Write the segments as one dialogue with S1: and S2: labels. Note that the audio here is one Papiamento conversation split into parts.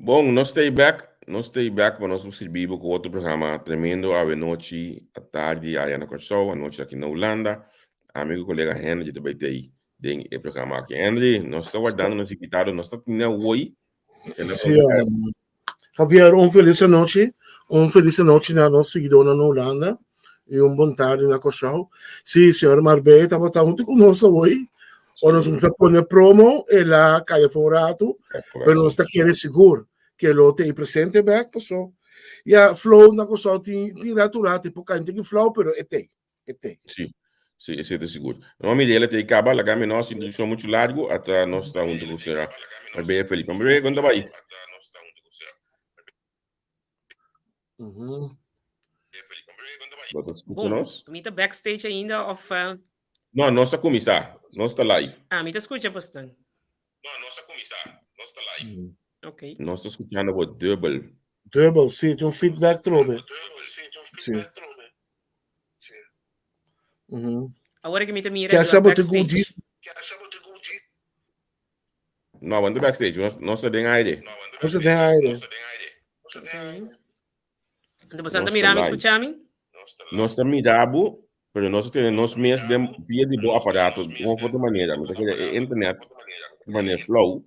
S1: Bon, nos ta bek, nos ta bek pa nos sirbi bo ku otro programa tremendo awe nochi, atardi aya na Kòrsou, anochi aki na Hulanda. Ami ku kolega Henry ta bai tei den e programa aki. Henry, nos ta wardando nos invitado, nos ta tene awoi.
S2: Sí, Javier, un felis anochi. Un felis anochi na nos siguidónan na Hulanda i un bon tardi na Kòrsou. Sí, señor Marbella tabata huntu ku nos awoi. Ora nos kuminsá pone promo, el a kaya for un ratu, pero nos ta kere sigur ke lo ta ei presente bèk, paso ya flow na Kòrsou tin tin ratu ratu, e por kai un tiki flow, pero e t'ei, e t'ei.
S1: Sí, sí, esei ta sigur. No, Mirela t'ei kaba, laga mi no hasi introdukshon muchu largu, ata nos ta huntu ku señora Marbella Felipe. Marbella, kon ta bai? Bo ta skucha
S3: Bon,
S1: nos?
S3: mi ta backstage ainda of uh,
S1: No, nos a kuminsá. Nos ta live.
S3: ah, mi ta skucha bosnan. Ok.
S1: Nos ta skuchando bo dubbel.
S2: Dubbel, sí, tin un feedback trobe. Sí. Mhm.
S3: Awor ku mi ta mira
S2: Kesa
S3: you are
S2: bo te
S3: backstage.
S2: gudis
S1: No, want backstage, nos, nos ta den aire.
S2: Nos ta den aire.
S3: Anto bosan ta
S1: Nos ta
S3: mira mi,
S1: live.
S3: skucha mi?
S1: Nos ta mira bo, pero nos ta tene nos mes den via di bo aparato, di un of otro manera. Mi ta kere e internet manera flow.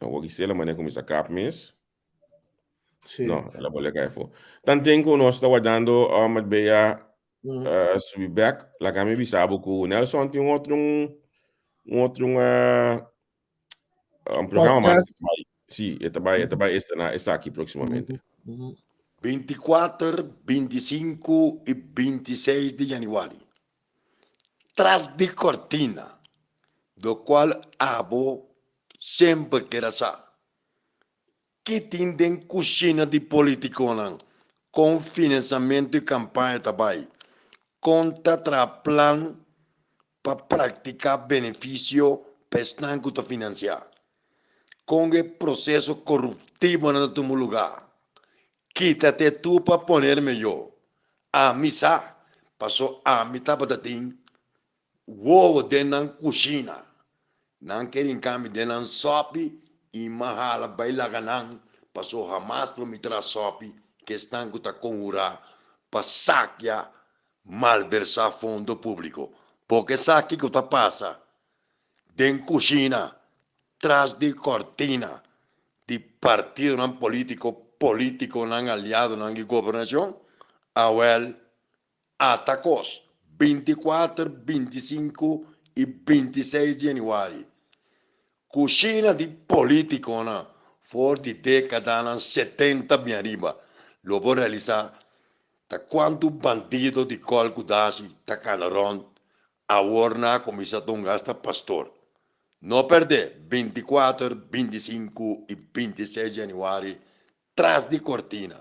S1: Awor Gisela manera kuminsá kap mes.
S2: Sí.
S1: No, el a bolbe kai afó. Tanten ku nos ta wardando um, het bea subi bek, laga mi bisa bo ku Nelson tin un otro un, un otro un, un programa mas.
S2: Podcast.
S1: Sí, e ta bai, e ta bai estrená esaki próximamente.
S4: Bintikuater, bintisinku i bintiseis di yanüari. Tras di kortina, lokual abo semper keda sa. Ki tin den kushina di politikonan? Kon finansamentu i kampaña ta bai? Kon ta traha plan pa praktiká benefisio pa esnan ku ta finansiá? Kon e proseso koruptivonan ta tuma lugá? Kítate tu pa ponerme yo. Ami sa, paso ami tabata tin wowo den nan kushina. Nan ke rinka mi den nan sòpi i m'a hala bai laga nan, paso hamas lo mi traha sòpi ku esnan ku ta konhurá pa sakia malversá fondo públiko. Porque esaki ku ta pasa den kushina, tras di kòrtina di partidonan polítiko, polítikonan, aliadonan di gobernashon, awèl ata kos, bintikuater, bintisinku i bintiseis di yanüari. Kushina di polítikonan for di dékadanan setenta bin ariba lo por realisá ta kuantu bandido di kòl ku dashi ta kana rònt awor nan a kuminsá tunga hasta pastor. No pèrdè bintikuater, bintisinku i bintiseis di yanüari Tras di kortina,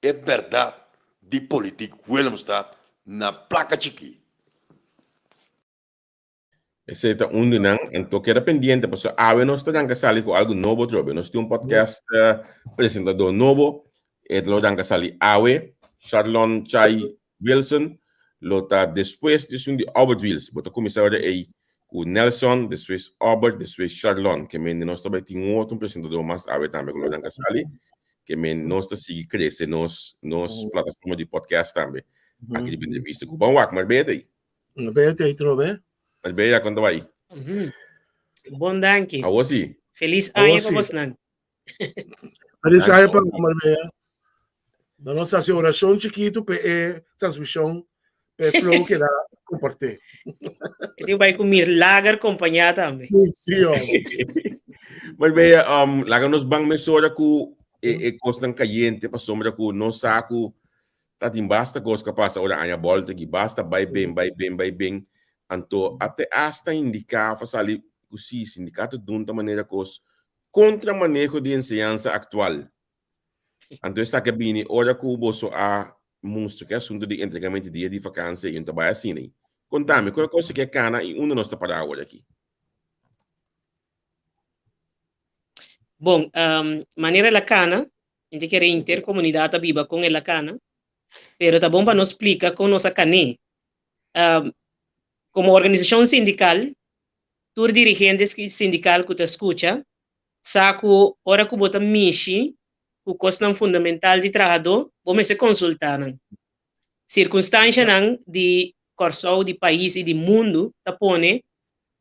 S4: e bèrdat di politik Willemstad na plaka chikí.
S1: Esei ta un di nan. Anto keda pendiente pasobra awe nos ta ranka sali ku algu nobo atrobe. Nos tin un podcast presentador nobo. E lo ranka sali awe. Sharlon Chai Wilson lo ta despues di esun di Albert Wiels. Bo ta kuminsá ora ei ku Nelson, despues Albert, despues Sharlon. Ke men nos ta bai tin un otro presentador mas awe tambe ku lo nan ka sali. Ke men nos ta sigui krese nos nos plataforma di podcast tambe. Aki riba entrevista ku Ban wak, Marbella ta ei.
S2: Marbella ta ei trobe.
S1: Marbella, kon ta bai?
S3: Bon danki.
S1: Awor si.
S3: Felis aña pa bosnan.
S2: Feliz aña pa Marbella. Nos hasi orashon chikitu pa e transmishon, pa e flow keda kompartí.
S3: E tin bai ku milager kompañá tambe.
S2: Sí, hombre.
S1: Marbella, um, laga nos ban mesora ku e, e kosnan kayente pasobra ku nos sa ku ta tin basta kos ka pasa ora aña bolta aki, basta bai ben, bai ben, bai ben. Anto ate asta indiká of a sali ku si sindikato dun ta manera kos kontra maneho di enseñansa aktual. Anto esaki a bini ora ku boso a mustra ku e asuntu di entregamentu di dia di vakansia i un ta bai asina. Konta mi, kua kos ke kana i unda nos ta pará awor aki?
S3: Bon, manera el a kana, mi ta kere henter komunidat a biba kon el a kana, pero ta bon pa nos splika kon nos a kan'é. Komo organisashon sindikal, tur dirigente sindikal ku ta skucha sa ku ora ku bo ta mishi ku kosnan fundamental di trahadó, bo mester konsultá nan. Sirkunstanshanan di Kòrsou, di pais i di mundu ta pone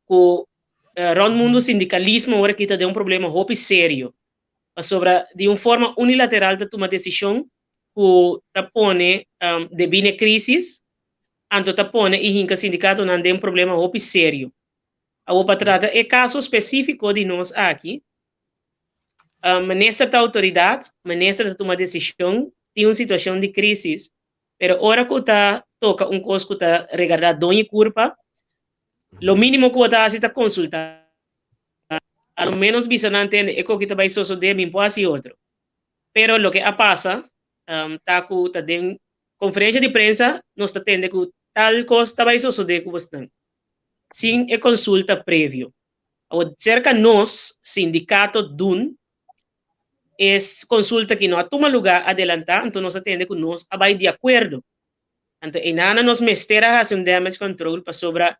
S3: ku rònt mundu sindikalismo ora aki ta den un problema hopi serio. Pasobra di un forma unilateral ta tuma desishon ku ta pone debí na e krísis, anto ta pone i hinka sindikatonan den problema hopi serio. Awor pa trata e kaso spesífiko di nos aki, minister ta outoridat, minister ta tuma desishon, tin un situashon di krísis, pero ora ku ta toka un kos ku ta regardá doño i kurpa, lo mínimo ku bo ta hasi ta konsultá. A lo ménos bisa nan tende e koki ta bai sosodé, mi por hasi otro. Pero loke a pasa ta ku ta den konferensha di prensa nos ta tende ku tal kos ta bai sosodé ku bosnan sin e konsulta previo. Awor serka nos, sindikato dun e konsulta ki no a tuma lugá adelantá, anto nos a tende ku nos a bai di akuerdo. Anto einana nos mester a hasi un damage control pasobra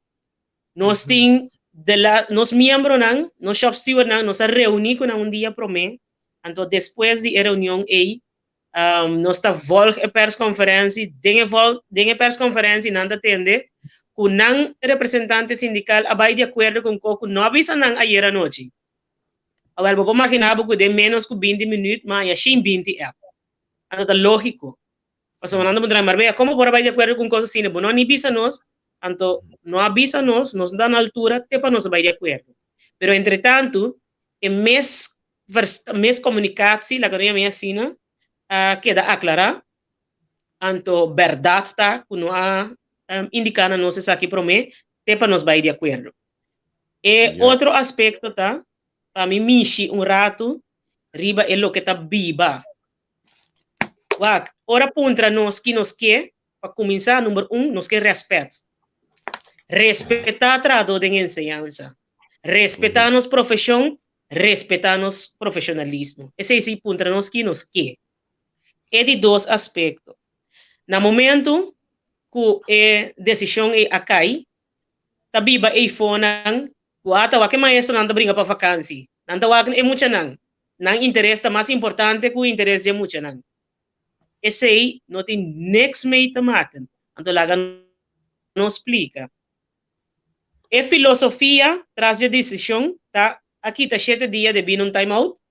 S3: nos tin de la nos miembronan, nos shop stewardnan, nos a reuní ku nan un dia promé, anto despues di e reunion ei nos ta volg e persconferentie, den e vol den e persconferentie nan ta tende cu nan representante sindical a bay di acuerdo cu un co cu no a bisa nan ayer anochi. Awel, bo por magina bo cu den menos cu binti minuut ma ya shin binti app. Anto ta logico. Pasobra nan ta puntra, Marbella, como bo por a bay di acuerdo cu un cos asina? Bo no a ni bisa nos, anto no a bisa nos, nos no ta na altura te pa nos a bay di acuerdo. Pero entretanto, e mes Miscommunicatie, laga nos yam'é asina, a keda aclará. Anto berdad ta cu no a indica na nos esaki promé te pa nos bai di acuerdo. E otro aspecto ta pa mi mishi un ratu riba e loke ta biba. Wak, ora puntra nos ki nos ke, pa cuminsa, number un, nos ke respet. Respetá trahadó den enseñansa. Respetá nos profesion Respetá nos profesionalismo. Esei si puntra nos ki nos ke. E di dos aspekto, na momentu ku e desishon ei a kai, ta biba eifonan ku a ta wak e maestronan ta bringa pa vakansi. Nan ta wak e muchanan. Nan interes ta mas importante ku interes di e muchanan. Esei no tin niks mee te maken. Anto laga nos splika. E filosofia tras dje desishon ta a kita shete dia debí na un time out,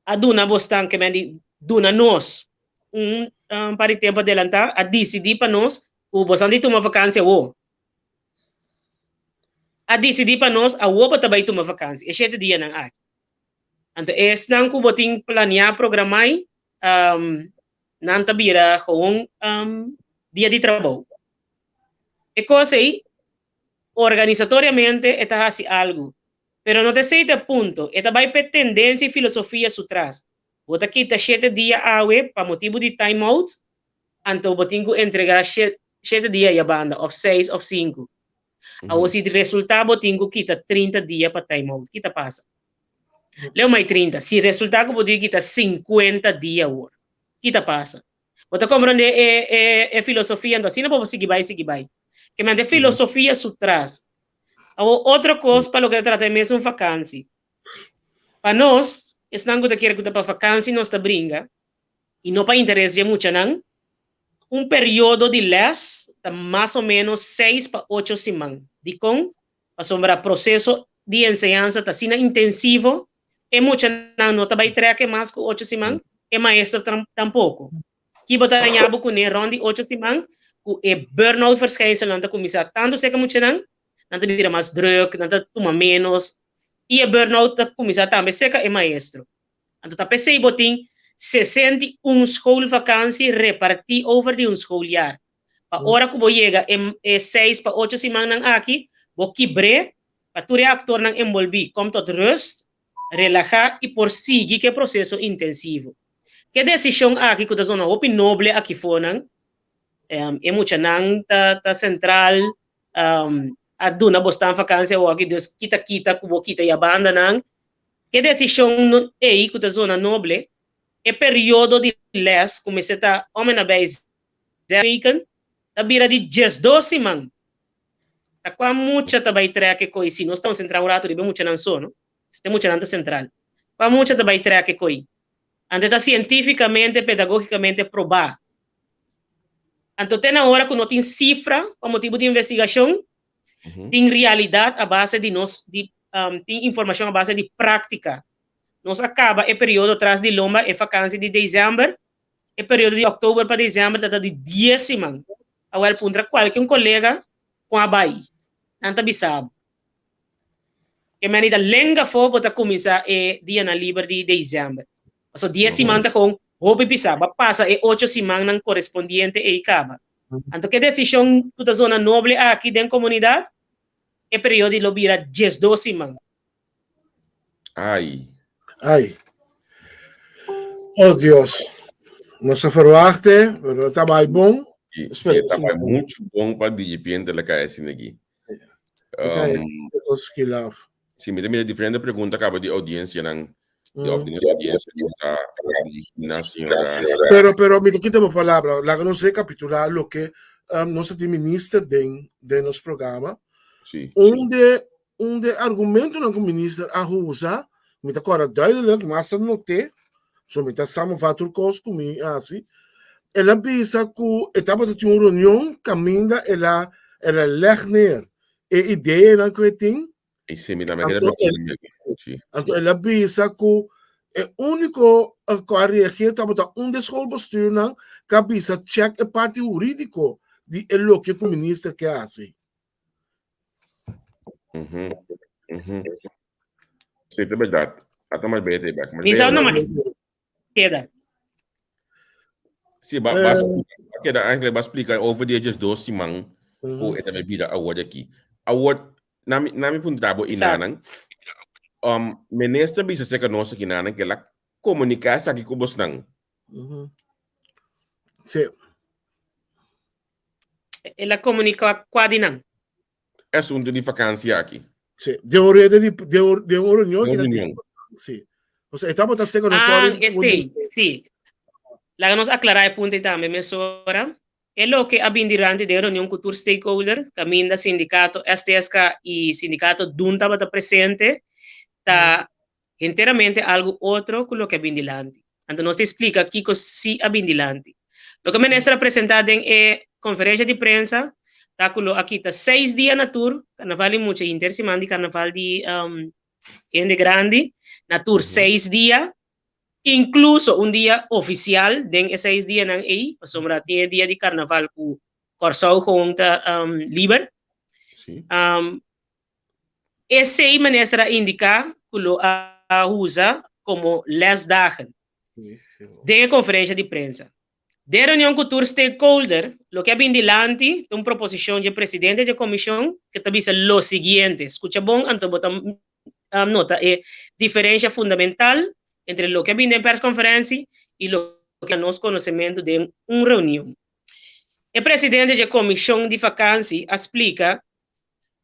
S3: a duna bosnan ke men di duna nos un par di tempu adelantá, a disidí pa nos ku bosnan di tuma vakansi awor. A disidí pa nos awor bo ta bai tuma vakansi e shete dianan aki. Anto esnan ku bo tin planeá programai nan ta bira gewoon dia di trabou. E kos ei, organisatoriamente e ta hasi algu, pero no ta esei ta e punto, e ta bai p'e tendensia i filosofia su tras. Bo ta kita shete dia awe pa motibu di time out, anto bo tin ku entregá shete dia ya banda, òf seis òf sinku. Awor si resultá bo tin ku kita 30 dia pa time out, ki ta pasa? Leu mai 30, si resultá ku bo tin ku kita 50 dia awor, ki ta pasa? Bo ta comprende e e e filosofia anto asina bo por sigui bai sigui bai. Ke mente filosofia su tras. Awor otro kos pa loke ta trata e mesun vakansi. Pa nos, esnan ku ta kere ku ta pa vakansi nos ta bringa i no pa interes di e muchanan, un periodo di les ta mas o menos seis pa ocho siman. Dikon? Pasobra proseso di enseñansa ta asina intensivo, e muchanan no ta bai trèk e mas ku ocho siman, e maestro tampoko. Ki bo ta daña bo kuné rònt di ocho siman ku e burnout verschijnselnan ta kuminsá tantu serka muchanan, nan ta bira mas drùk, nan ta tuma ménos i e burnout ta kuminsá tambe serka e maestro. Anto ta p'esei bo tin 61 schoolvakantie repartí over di un schooljaar. Pa ora ku bo yega e e seis pa ocho simannan aki, bo kibr'é pa tur e aktornan enbolbí kom tot rust, relahá i por sigui ku e proseso intensivo. Ku e desishon aki ku ta zona hopi noble akifonan, e muchanan ta ta sentral, a duna bosnan vakansi awoki, dus kita kita ku bo kita ya bandanan. Ku e desishon ei ku ta zona noble, e periodo di lès ku mester ta om en nabij zes weken ta bira di 12 siman. Ta kua mucha ta bai trèk e koi si nos ta konsentrá un ratu riba e muchanan so, no? Si ta e muchanan ta sentral. Kua mucha ta bai trèk e koi? Anto ta sientífikamente, pedagógikamente probá. Anto te na ora ku no tin sifra pa motibu di investigashon, tin realidat a base di nos di tin informashon a base di práktika. Nos a kaba e periodo tras di lomba, e fakansi di desèmber, e periodo di òktober pa desèmber ta ta di dies siman. Awèl puntra kualke un kolega kon a bai, nan ta bisa bo. Ke meni ta lenga afó bo ta kuminsá e dianan liber di desèmber. Pasobra dies siman ta kon hopi pisá. Bo a pasa e ocho simannan korespondiente ei kaba. Anto ke desishon ku ta zona noble aki den komunidat? E periodo di lo bira 12 siman.
S1: Ai.
S2: Ai. Oh Dios. Nos a verwachtte, pero ta bai bon.
S1: Sí, sí, ta bai mucho bon pa diripiente la cae asina aquí. Sí, mi ta mira diferente pregunta caba di audiencia nan. Di of di nos audiencia ku ta dirigi na señora.
S2: Pero, pero mi ta kita bo palabra. Laga nos recapitula loke um, nos a tin minister den, den nos programa.
S1: Sí.
S2: Un de, un de argumentonan ku minister a usa, mi ta kòrda duidelijk, mas a noté, so mi ta samenvat tur kos ku mi hasi. El a bisa ku e tabata tin un reunion kaminda el a, el a leg neer e ideanan ku e tin.
S1: I sí, mi tambe kere
S2: Anto
S1: mencioná mi sí.
S2: Anto el a bisa ku e úniko ku a reageer tabata un de schoolbestuurnan ku a bisa check e parti hurídiko di e loke ku minister ke hasi.
S1: Mhm, mhm. Sí, ta berdad. Ata mas bete bek.
S3: Mi sa no mas keda.
S1: Sí, ba, ba, ba keda eigenlijk ba splika over die just dos siman ku e ta bida awor aki. Awor, na mi, na mi puntra bo inanan, minister bisa seka nos aki nanan ke la komunika esaki ku bosnan.
S2: Sí.
S3: El a komuniká kua di nan?
S1: E asuntu di vakansi aki.
S2: Sí, den un rede di den un, den un reunion
S1: Den
S2: ki
S1: un
S2: ta
S1: reunion.
S2: Sí. O sea, e tabata seko no
S3: Ah,
S2: sorry.
S3: esei, sí. Laga nos aklará e punto ei tambe mesora. E loke a bin dilanti den reunion ku tur stakeholder, kaminda sindikato STSK i sindikato dun tabata presente, ta henteramente algu otro ku loke a bin dilanti. Anto nos ta splika kiko si a bin dilanti. Loke minister a presenta den e konferensha di prensa ta ku lo a kita seis dia na tur, karnaval di mucha i henter siman di karnaval di hende grandi, na tur seis dia, inkluso un dia ofisial den e seis dianan ei, pasobra tin e dia di karnaval ku Kòrsou gewoon ta liber. Esei minister a indiká ku lo a usa komo lesdagen den e konferensha di prensa. Den reunion ku tur stakeholder, loke a bin dilanti ta un proposishon dje presidente dje komishon ke ta bisa lo siguiente, skucha bon anto bo ta nota e diferensha fundamental entre loke a bin den perskonferensi i loke a nos konosementu den un reunion. E presidente dje komishon di fakansi a splika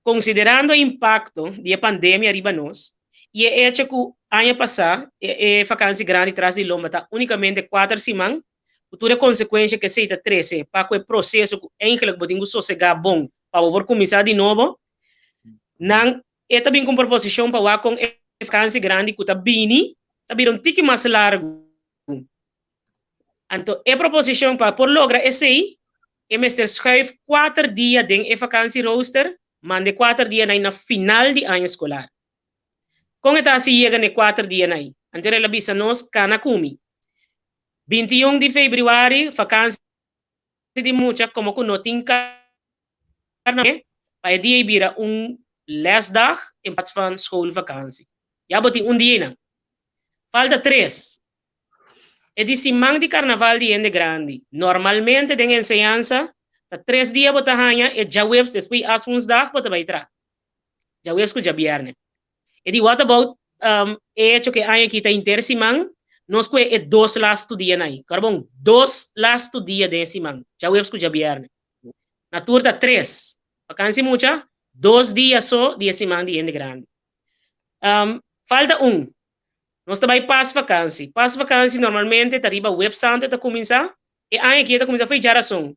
S3: Konsiderando e impakto di e pandemia riba nos i e echo ku aña pasá e fakansi grandi tras di lomba ta únikamente kuater siman, ku tur e konsekuensha ku esei ta trese pa ku e proseso ku eigenlik bo tin ku sosegá bon pa bo por kuminsá di nobo, nan e ta bin ku un proposishon pa wak kon e fakansi grandi ku ta bini ta bira un tiki mas largu. Anto e proposishon pa por logra esei, e mester schuif kuater dia den e vakantie-rooster, manda e kuater dianan ei na final di aña eskolar. Kon e ta hasi yega na e kuater dianan ei? Anto el a bisa nos, Kana ku mi. 21 di febrüari, vakansi di mucha, komo ku no tin karnaval, pa e dia ei bira un lesdag in plaats van schoolvakantie. Ya bo tin un dia einan. Falta tres. E di siman di karnaval di hende grandi. Normalmente den enseñansa ta tres dia bo ta haña e djaweps despues i aswoensdag bo ta bai traha. Djaweps ku djabièrnè. E di what about e hecho ku e aña aki ta henter siman, nos kue e dos lastu dianan ei. Kòrda bon, dos lastu dia den e siman, djaweps ku djabièrnè. Na tur ta tres. Vakansi mucha, dos dia so di e siman di hende grandi. Falta un. Nos ta bai pas vakansi. Pas vakansi normalmente ta riba web santu e ta kuminsá. E aña aki e ta kuminsá fo'i djarason.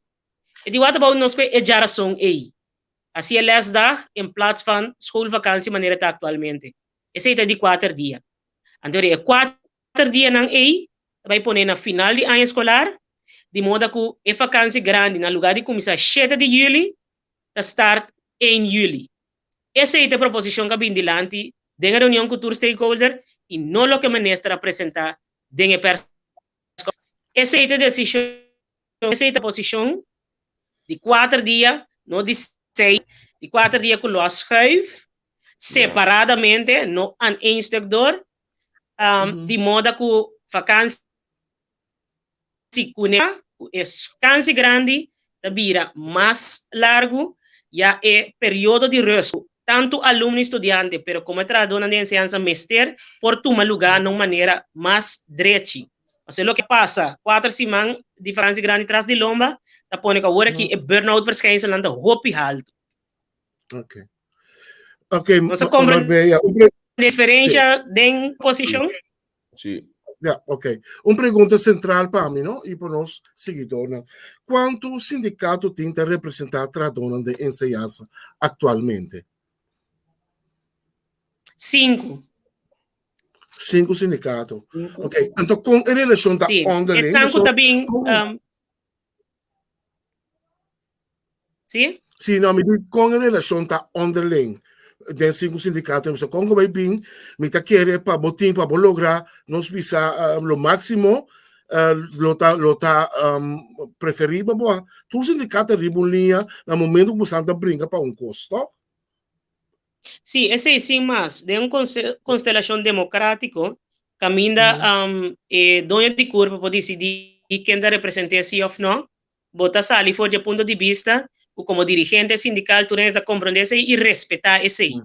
S3: E di wak ta bou nos ku e djarason ei. Hasi e lesdag in plaats van schoolvakantie manera ta aktualmente. Esei ta di kuater dia. Anto e kuater dianan ei ta bai pone na final di aña eskolar, di moda ku e vakantie grandi na lugá di kuminsá shete di yüli ta start ein yüli. Esei ta e proposishon ku a bin dilanti den e reunion ku tur stakeholder i no loke minister a presentá den e persconferencia. Esei ta e desishon, esei ta e posishon di kuater dia, no di seis, di kuater dia ku lo a schuif separadamente, no aan één stuk door, di moda ku vakantie ku e vakantie grandi ta bira mas largu, ya e periodo di rust ku tantu alumno i studiante pero komo e trahadónan di enseñansa mester por tuma lugá na un manera mas drechi. Pasobra loke pasa kuater siman di vakantie grandi tras di lomba ta pone ku awor aki e burnout verschijnselnan ta hopi haltu.
S2: Ok. Ok,
S3: Nos a comprende diferencia den posicion?
S1: Sí.
S2: Ja, ok. Un pregunta central pa mi, no? I pa nos seguidornan. Kuantu sindikato tin ta representá trahadónan den enseñansa aktualmente?
S3: Sinku.
S2: Sinku sindikato. Ok. Anto kon e relashon ta
S3: Sí.
S2: onderling?
S3: Esnan ku ta bin Sí?
S2: Sí, no, mi di kon e relashon ta onderling den sinku sindikato. Mi kon ku bai bin, mi ta kere pa bo tin, pa bo logra nos bisa lo máksimo, lo ta, lo ta preferibel bo tur sindikato riba un liña na momento ku boso ta bringa pa un kos, tòg?
S3: Sí, esei sin mas. Den un konstelashon demokrátiko, kaminda e doño di kurpa por disidí ken ta represent'é sí òf nò, bo ta sali for di e punto di bista ku komo dirigente sindikal tur hende ta komprondé esei i respetá esei.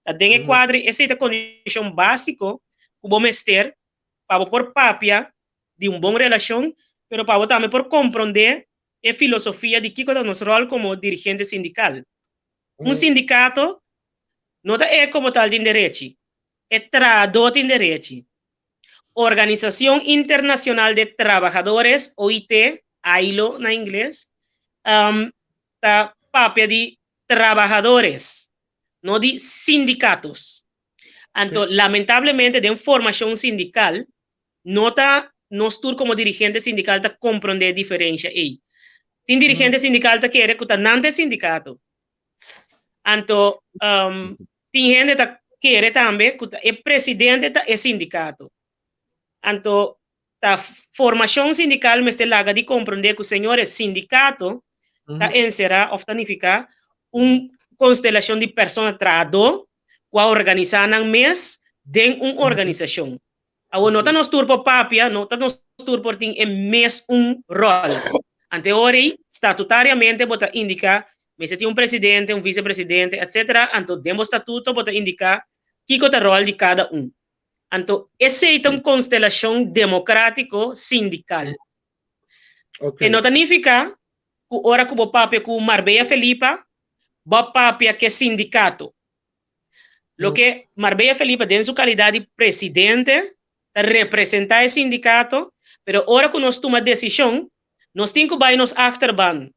S3: Ta den e kuadro esei ta kondishon básiko ku bo mester pa bo por papia di un bon relashon, pero pa bo tambe por komprondé e filosofia di kiko ta nos ròl komo dirigente sindikal. Un sindikato no ta e komo tal tin derechi, e trahadó tin derechi. Organisacion Internacional de Trabajadores, OIT, ILO na ingles, ta papia di trabajadores, no di sindicatos. Anto, lamentablemente den formacion sindical no ta nos tur como dirigente sindical ta comprende e diferencia ey. Tin dirigente sindical ta kere cu ta nan ta e sindicato. Anto, tin hende ta kere tambe ku ta e presidente ta e sindikato. Anto ta formashon sindikal mester laga di komprondé ku señores sindikato ta enserá òf ta nifiká un konstelashon di persona trahadó ku a organisá nan mes den un organisashon. Awor no ta nos tur por papia, no ta nos tur por tin e mes un ròl. Ante ora ei, statutariamente bo ta indiká mester tin un presidente, un visepresidente, etcetera, anto den bo statuto bo ta indiká kiko ta ròl di kada un. Anto esei ta un konstelashon demokratiko sindikal. E no ta nifiká ku ora ku bo papia ku Marbella Felipa, bo papia ku e sindikato. Loke Marbella Felipa den su kalidat di presidente ta representá e sindikato, pero ora ku nos tuma desishon, nos tin ku bai nos achterban.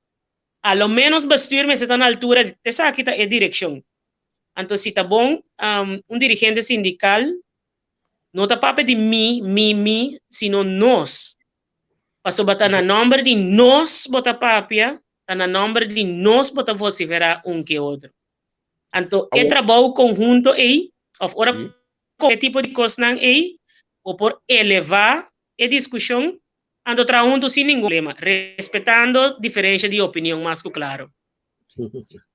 S3: A lo ménos bestuur mester ta na altura di esaki ta e direkshon. Anto si ta bon un dirigente sindikal no ta papia di mi, mi, mi, sino nos. Pasobra ta na nòmber di nos bo ta papia, ta na nòmber di nos bo ta vosiferá un ke otro. Anto e trabou konhunto ei, òf ora ku e tipo di kosnan ei, bo por elevá e diskushon, anto traha huntu sin ningun problema, respetando diferensha di opinion mas ku klaro.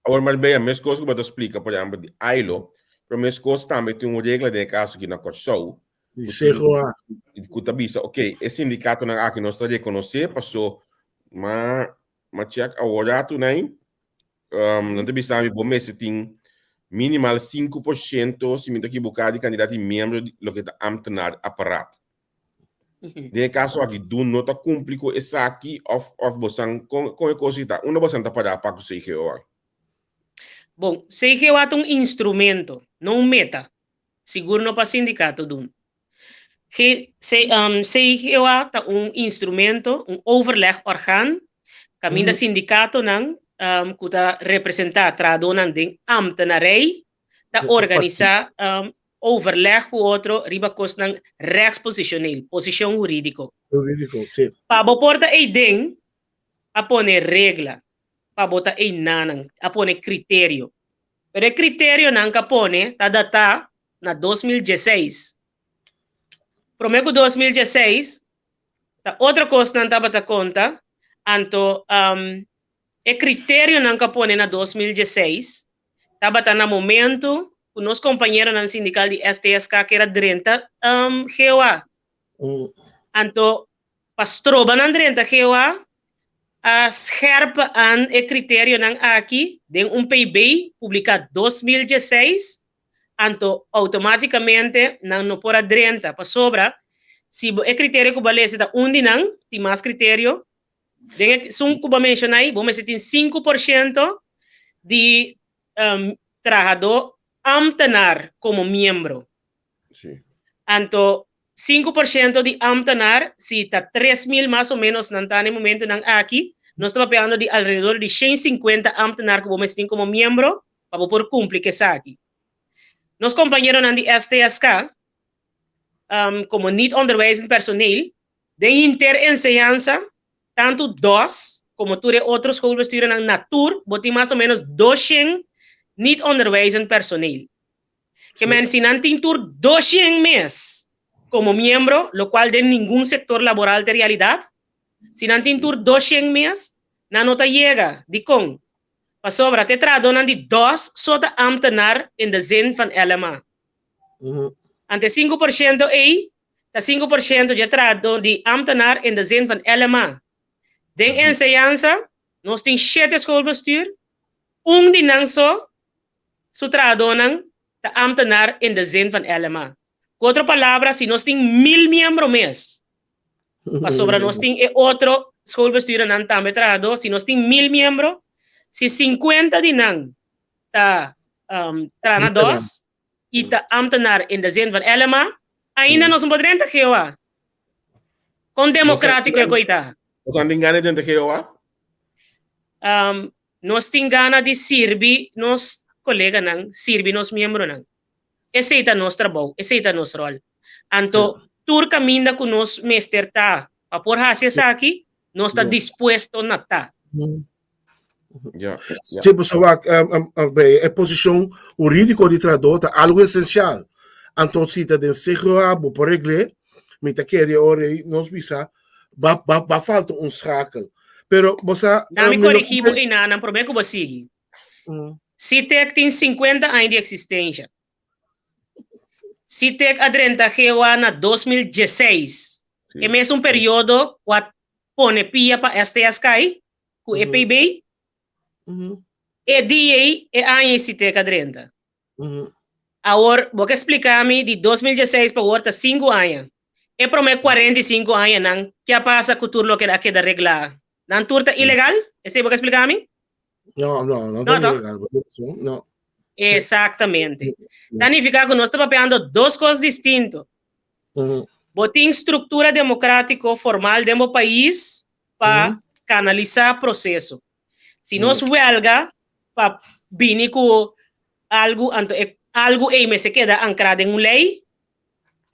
S1: Awor, Marbella, meskos ku bo ta splika, por ehèmpel, di ILO, pero meskos tambe tin un regla den e kaso aki na Kòrsou,
S2: Di CGOA.
S1: ku ta bisa, oke, e sindikatonan aki nos ta rekonosé, paso ma Ma check awor ratu nai, um, nan ta bisa mi bo mester tin minimal 5% si mi ta equivoca di cantidad di miembro di loke ta ambtenaar apparaat. Den e caso aki dun no ta cumpli cu esaki of of bosan con con e cos ta? Unda bosan ta para pa cu CGOA?
S3: Bon, CGOA ta un instrumento, no un meta. Sigur no pa sindicato dun. CGOA ta un instrumento, un overlegorgaan, kaminda sindikatonan Ku ta representá trahadónan den ambtenarij ta organisá overleg ku otro riba kosnan rechtspositioneel, posishon hurídiko.
S2: Hurídiko, sí.
S3: Pa bo por ta eiden, a pone regla, pa bo ta einanan, a pone kriterio. Pero e kriterionan ku a pone ta datá na 2016. Promé ku 2016 ta otro kosnan tabata konta, anto e kriterionan ku a pone na 2016 tabata na momento ku nos kompañeronan sindikal di STSK ker a drenta GOA. Anto pa stroba nan drenta GOA a scherp aan e kriterionan aki den un PB publiká 2016, anto outomátikamente nan no por a drenta pasobra si bo e kriterio ku bo a lesa ta un di nan, tin mas kriterio. Den e esun ku bo a menshoná ei, bo mester tin 5% di trahadó ámtenar komo miembro.
S1: Sí.
S3: Anto 5% di ámtenar, si ta 3000 mas o ménos nan ta na e momentunan aki, nos ta papiando di alrededor di 150 ámtenar ku bo mester tin komo miembro pa bo por kumpli ku esaki. Nos kompañeronan di STSK, komo niet onderwijzend personeel, den hinter enseñansa, tantu dos komo tur e otro schoolbestuurnan na tur, bo tin mas o ménos 200 niet onderwijzend personeel. Ke men si nan tin tur 200 mes komo miembro, lokual den ningun sektor laboral ta realidat, si nan tin tur 200 mes, nan no ta yega. Dikon? Pasobra te trahadónan di dos so ta ámtenar in de zin van LMA. Ante 5% ei ta 5% dje trahadó di ámtenar in de zin van LMA. Den enseñansa nos tin shete schoolbestuur, un di nan so su trahadónan ta ámtenar in de zin van LMA. Ku otro palabra, si nos tin 1000 miembro mes, pasobra nos tin e otro schoolbestuurnan tambe trahadó, si nos tin 1000 miembro, si 50 di nan ta traha na dos i ta ámtenar in de zin van LMA, ainda nos no por drenta GOA. Kon demokrátiko e koi ta?
S1: Nos tin gana di drenta GOA?
S3: Nos tin gana di sirbi nos koleganan, sirbi nos miembronan. Esei ta nos trabou, esei ta nos ròl. Anto, tur kaminda ku nos mester ta pa por hasi esaki, nos ta dispuesto na ta.
S1: Ja, ja.
S2: Sí, pues, wak, e posishon hurídiko di trahadó ta algu esensial. Anto si ta den CGOA bo por regl'é, mi ta kere ora ei nos bisa ba ba ba falta un schakel. Pero bo sa,
S3: Dami
S2: mi no
S3: korigí bo einanan promé ku bo sigui. Sitek tin 50 aña di eksistensha. Sitek a drenta GOA na 2016. E mesun periodo ku a pone pia pa STSK ku e PB. E dia ei, e aña ei Sitek a drenta. Awor, bo ke splika mi di 2016 pa awor ta 5 aña. E promé 45 añanan, ke a pasa ku tur loke a keda reglá? Nan tur ta ilegal? Esei bo ke splika mi?
S2: No, no, no
S3: No,
S2: ta
S3: toch?
S2: ilegal. No.
S3: Exactamente. Ta nifiká ku nos ta papiando dos kos distinto. Bo tin struktura demokrátiko formal den bo pais pa kanalisá proseso. Si nos wèlga pa bini ku algu, anto e algu ei mester keda ankrá den un lei.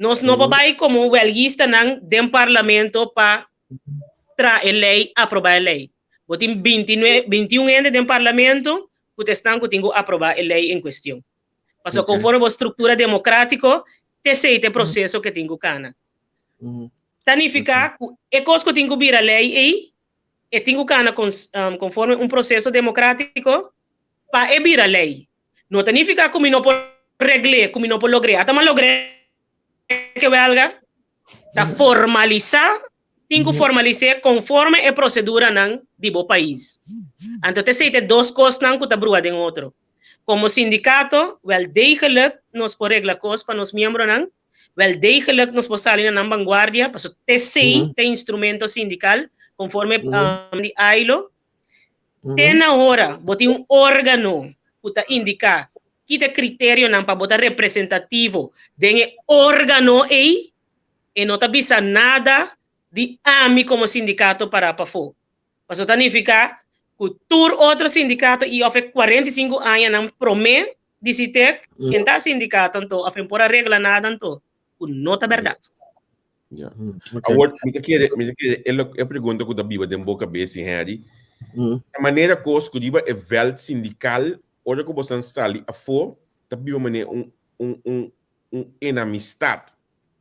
S3: Nos no por bai komo wèlguistanan den parlamento pa traha e lei, aprobá e lei. Bo tin 21 hende den parlamento ku ta esnan ku tin ku aprobá e lei en kuestion. Pasobra konforme bo struktura demokrátiko, ta esei ta e proseso ke tin ku kana. Ta nifiká ku e kos ku tin ku bira lei ei, e tin ku kana konforme un proseso demokrátiko pa e bira lei. No ta nifiká ku mi no por regl'é, ku mi no por logr'é. Ata mi a logr'é ke wèlga ta formalisá, tin ku formalis'é konforme e proseduranan di bo pais. Anto ta esei ta e dos kosnan ku ta brua den otro. Komo sindikato, wèl degelijk nos por regla kos pa nos miembronan, wèl degelijk nos por sali na nan vanguardia, pasobra ta esei ta e instrumento sindikal konforme di AILO. Te na ora bo tin un órgano ku ta indiká ki ta e kriterionan pa bo ta representativo den e órgano ei, e no ta bisa nada di ami komo sindikato pará pafó. Pasobra ta nifiká. Ku tur otro sindikato i òf e 45 añanan promé di Sitek, ken ta sindikato anto òf en por a regla nada anto, ku no ta bèrdat.
S1: Ja. Awor, mi ta kere, mi ta kere, e, lo, e pregunta ku ta biba den bo kabes, Henry. E manera kos ku riba e veld sindikal, ora ku bosan sali afó, ta biba manera un, un, un, un enamistad.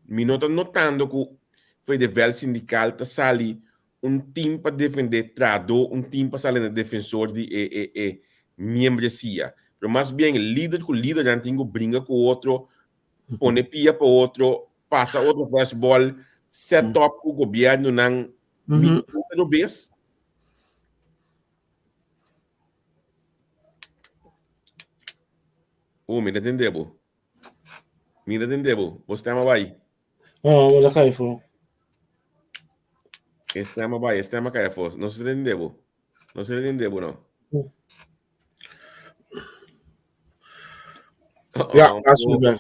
S1: Mi no ta notando ku for di e veld sindikal ta sali un team pa defendé trahadó, un team pa sali na defensor di e e e miembresia. Pero mas bien lider ku lidernan tin ku bringa ku otro, pone pia pa otro, pasa otro fastball, set up ku gobièrnunan. Mi no ta robes. Oh, mi ta tende bo. Mi ta tende bo. Bo stem a bai.
S2: Oh, wala kai fo.
S1: E stem a bai, e stem a kai afó. No se tende bo. No se tende bo, no.
S2: Ja, así ben.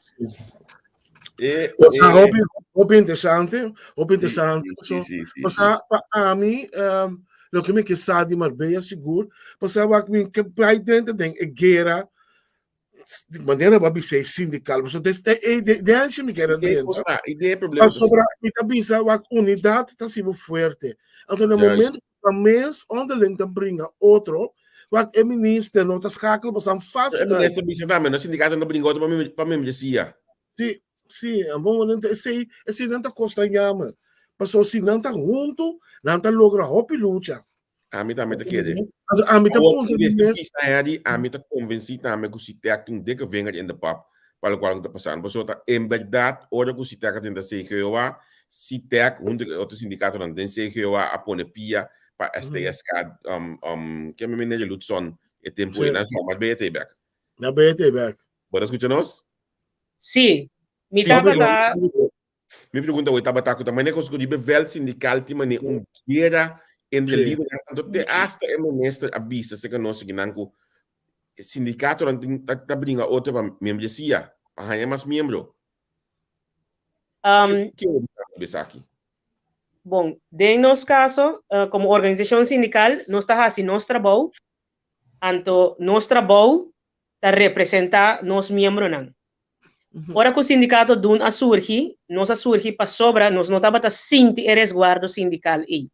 S1: Eh,
S2: O sea,
S1: eh,
S2: hopi, hopi interesante, hopi interesante.
S1: Sí, sí, sí,
S2: O sea, pa ami, um, loke mi ke sa di Marbella sigur, pasá wak mi ke bai drenta den e guera di manera bo a bisa e sindical, pasobra des e e de de anchi mi kere
S1: Idee
S2: drenta.
S1: cosa, idee problema ta
S2: Pasobra mi ta bisa wak unidat ta hasi bo fuerte. Anto na
S1: Juist.
S2: momento ku ta mes onderling ta bringa otro, wak e minister no ta schakel bosan
S1: E
S2: fácil uit.
S1: minister bisa tambe, nos sindicato no ta bringa otro pa mem- pa membresia.
S2: Sí, sí, en bon momento esei, esei nan ta kosta jammer. Pasobra si nan ta huntu, nan ta logra hopi lucha.
S1: Ami tambe ta kere.
S2: Anto ami ta
S1: Awor,
S2: puntra mi
S1: mester
S2: mes.
S1: bisa Henry, ami ta konvensí tambe ku Sitek tin un dikke vinger in de pap pa lokual ku ta pasando. Pasobra ta en bèrdat ora ku Sitek a tenta CGOA, Sitek huntu ku e otro sindikatonan den CGOA a pone pia pa STSK, um, um, ke mi meneer Lutson e tempu ei, nan sa, maar BET bek.
S2: Na BET bek.
S1: Bo ta skucha nos?
S3: Sí, mi
S1: Sí,
S3: tabata
S1: Mi pregunta hoy tabata ku ta manera ku riba e veld sindical tin manera un guera entre
S2: Sí.
S1: lidernan. Anto te hasta e minister a bisa serka nos kinan ku sindikatonan tin ta, ta bringa otro pa membresia, pa haña mas miembro.
S3: Um,
S1: Ke ke ta bisa aki?
S3: Bon, den nos kaso, eh, komo organisashon sindikal, nos ta hasi nos trabou, anto nos trabou ta representá nos miembronan. Ora ku sindikato dun a surgi, nos a surgi pasobra nos no tabata sinti e resguardo sindikal ei.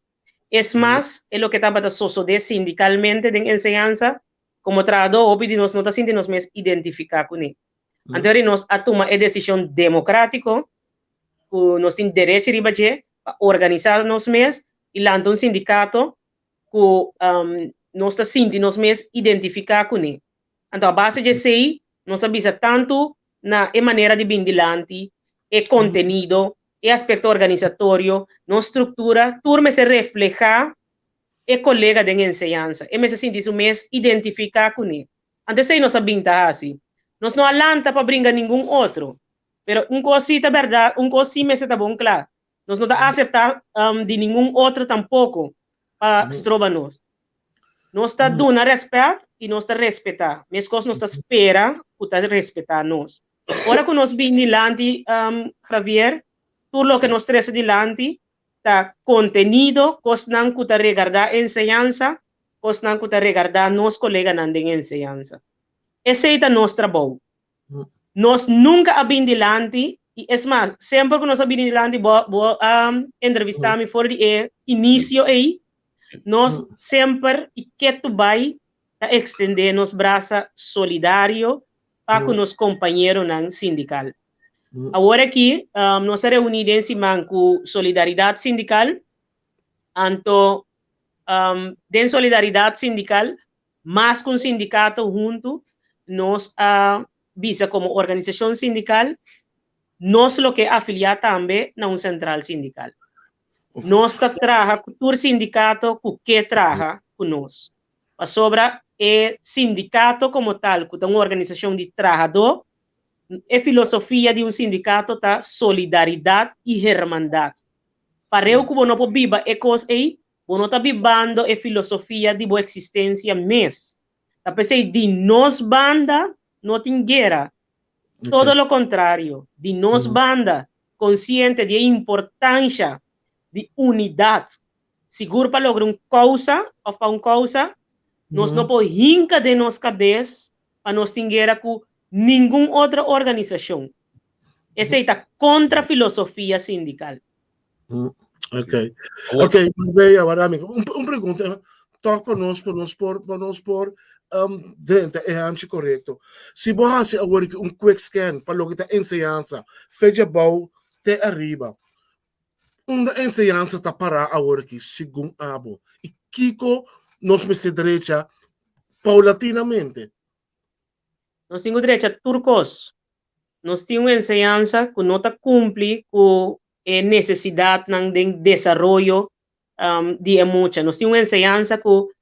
S3: Es mas, e loke tabata sosodé sindikalmente den enseñansa, komo trahadó hopi di nos no ta sinti nos mes identifiká kuné. Anto eri nos a tuma e desishon demokrátiko, ku nos tin derechi riba dje, pa organisá nos mes i lanta un sindikato ku nos ta sinti nos mes identifiká kuné. Anto a base di esei nos a bisa tantu na e manera di bin dilanti, e kontenido, e aspekto organisatorio, nos struktura, tur mester reflehá e kolega den enseñansa. E mester sinti su mes identifiká kuné. Anto esei nos a bin ta hasi. Nos no a lanta pa bringa ningun otro. Pero un kos sí ta bèrdat, un kos sí mester ta bon kla, nos no ta aseptá di ningun otro tampoko pa stroba nos. Nos ta duna rèspèt i nos ta respetá, meskos nos ta spera ku ta respetá nos. Ora ku nos bin dilanti, Javier, tur loke nos trese dilanti ta kontenido, kosnan ku ta regardá enseñansa, kosnan ku ta regardá nos koleganan den enseñansa. Esei ta nos trabou. Nos nunka a bin dilanti i es mas, semper ku nos a bini dilanti, bo bo a entrevistá mi for di e inisio ei, nos semper i ketu bai ta ekstendé nos brasa solidario pa ku nos kompañeronan sindikal. Awor aki nos a reuní den siman ku Solidaridat Sindikal, anto den Solidaridat Sindikal Mas ku un sindikato huntu nos a bisa komo organisashon sindikal, nos lo ke afiliá tambe na un sentral sindikal. Nos ta traha ku tur sindikato ku ke traha ku nos. Pasobra e sindikato komo tal ku ta un organisashon di trahadó, e filosofia di un sindikato ta solidaridat i hermandat. Pareu ku bo no por biba e kos ei, Bo no ta bibando e filosofia di bo eksistensia mes. Ta p'esei di nos banda no tin guera. Todo lo kontrario, di nos banda, konsiente di e importansha di unidat, sigur pa logra un kousa òf pa un kousa, Nos no por hinka den nos kabes pa nos tin guera ku ningun otro organisashon. Esei ta kontra filosofia sindikal.
S2: Ok. Ok, Marbella, awor un, un pregunta toch pa nos, pa nos por, pa nos por um, drenta e hanchi korekto. Si bo hasi awor un quick scan pa loke ta enseñansa, fecha bou te ariba, Unda enseñansa ta pará awor aki segun abo i kiko nos mester drecha paulatinamente?
S3: Nos tin ku drecha tur kos. Nos tin un enseñansa ku no ta kumpli ku e nesesidatnan den desaroyo di e mucha. Nos tin un enseñansa ku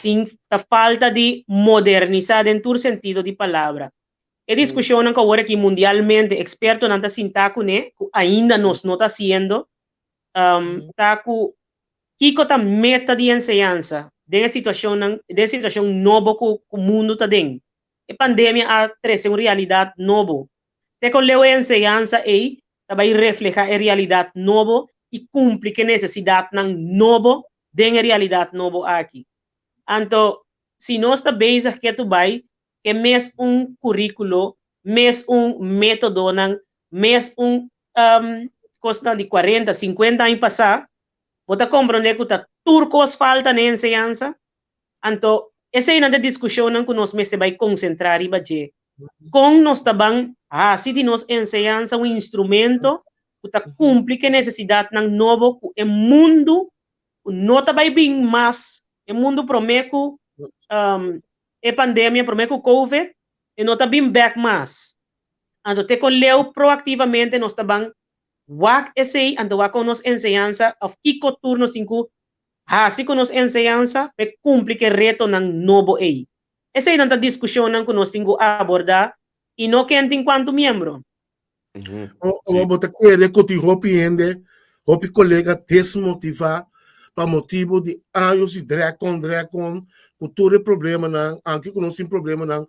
S3: tin ta falta di modernisá den tur sentido di palabra. E diskushonnan ku awor aki mundialmente ekspertonan ta sintá kuné, ku ainda nos no ta hasiendo, ta ku kiko ta meta di enseñansa den e situashonnan, den e situashon nobo ku ku mundu ta den. E pandemia a trese un realidat nobo. Te kon leu e enseñansa ei ta bai reflehá e realidat nobo i kumpli ku e nesesidatnan nobo den e realidat nobo aki. Anto, si nos ta bezig ketu bai ke mes un kuríkulo, mes un métodonan, mes un kosnan di kuarenta, sinkuenta aña pasá, bo ta komprondé ku ta tur kos falta na e enseñansa. Anto, eseinan ta diskushonnan ku nos mester bai konsentrá riba dje. Kon nos ta ban hasi di nos enseñansa un instrumento ku ta kumpli ku e nesesidatnan nobo ku e mundu ku no ta bai bin mas, e mundu promé ku e pandemia promé ku covid e no ta bin bèk mas. Anto te kon leu proaktivamente nos ta ban wak esei, anto wak kon nos enseñansa òf kiko tur nos tin ku hasi ku nos enseñansa pa e kumpli ku e retonan nobo ei. Eseinan ta diskushonnan ku nos tin ku abordá i no ken tin kuantu miembro.
S2: O bo ta kere ku tin hopi hende, hopi kolega desmotivá pa motibu di años di drekon drekon ku tur e problemanan, anke ku nos tin problemanan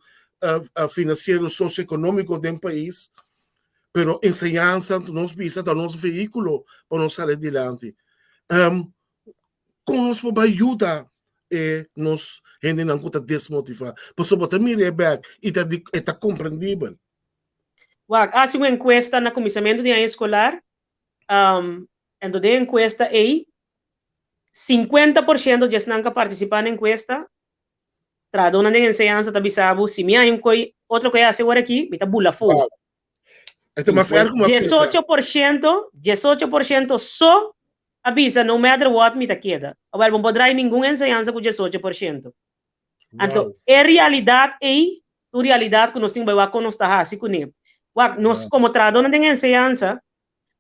S2: finansiero sosioekonómiko den pais, pero enseñansa nos bisa ta nos vehíkulo pa nos sali dilanti. Kon nos por bai yuda e nos hendenan ku ta desmotivá? Pasobra bo ta mira e bèk i ta e ta komprendibel.
S3: Wak, a hasi un enkuesta na kuminsamentu di aña eskolar, anto den e enkuesta ei, 50% di esnan ku a partisipá na enkuesta, trahadónan den enseñansa ta bisa bo, si mi haña un koi, otro koi hasi awor aki, mi ta bula afó. 18%, 18% so a bisa no matter what mi ta keda. Awel, bo no por drai ningun enseñansa ku 18%. Anto, e realidat ei ta un realidat ku nos tin ku bai wak kon nos ta hasi kuné. Wak, nos komo trahadónan den enseñansa,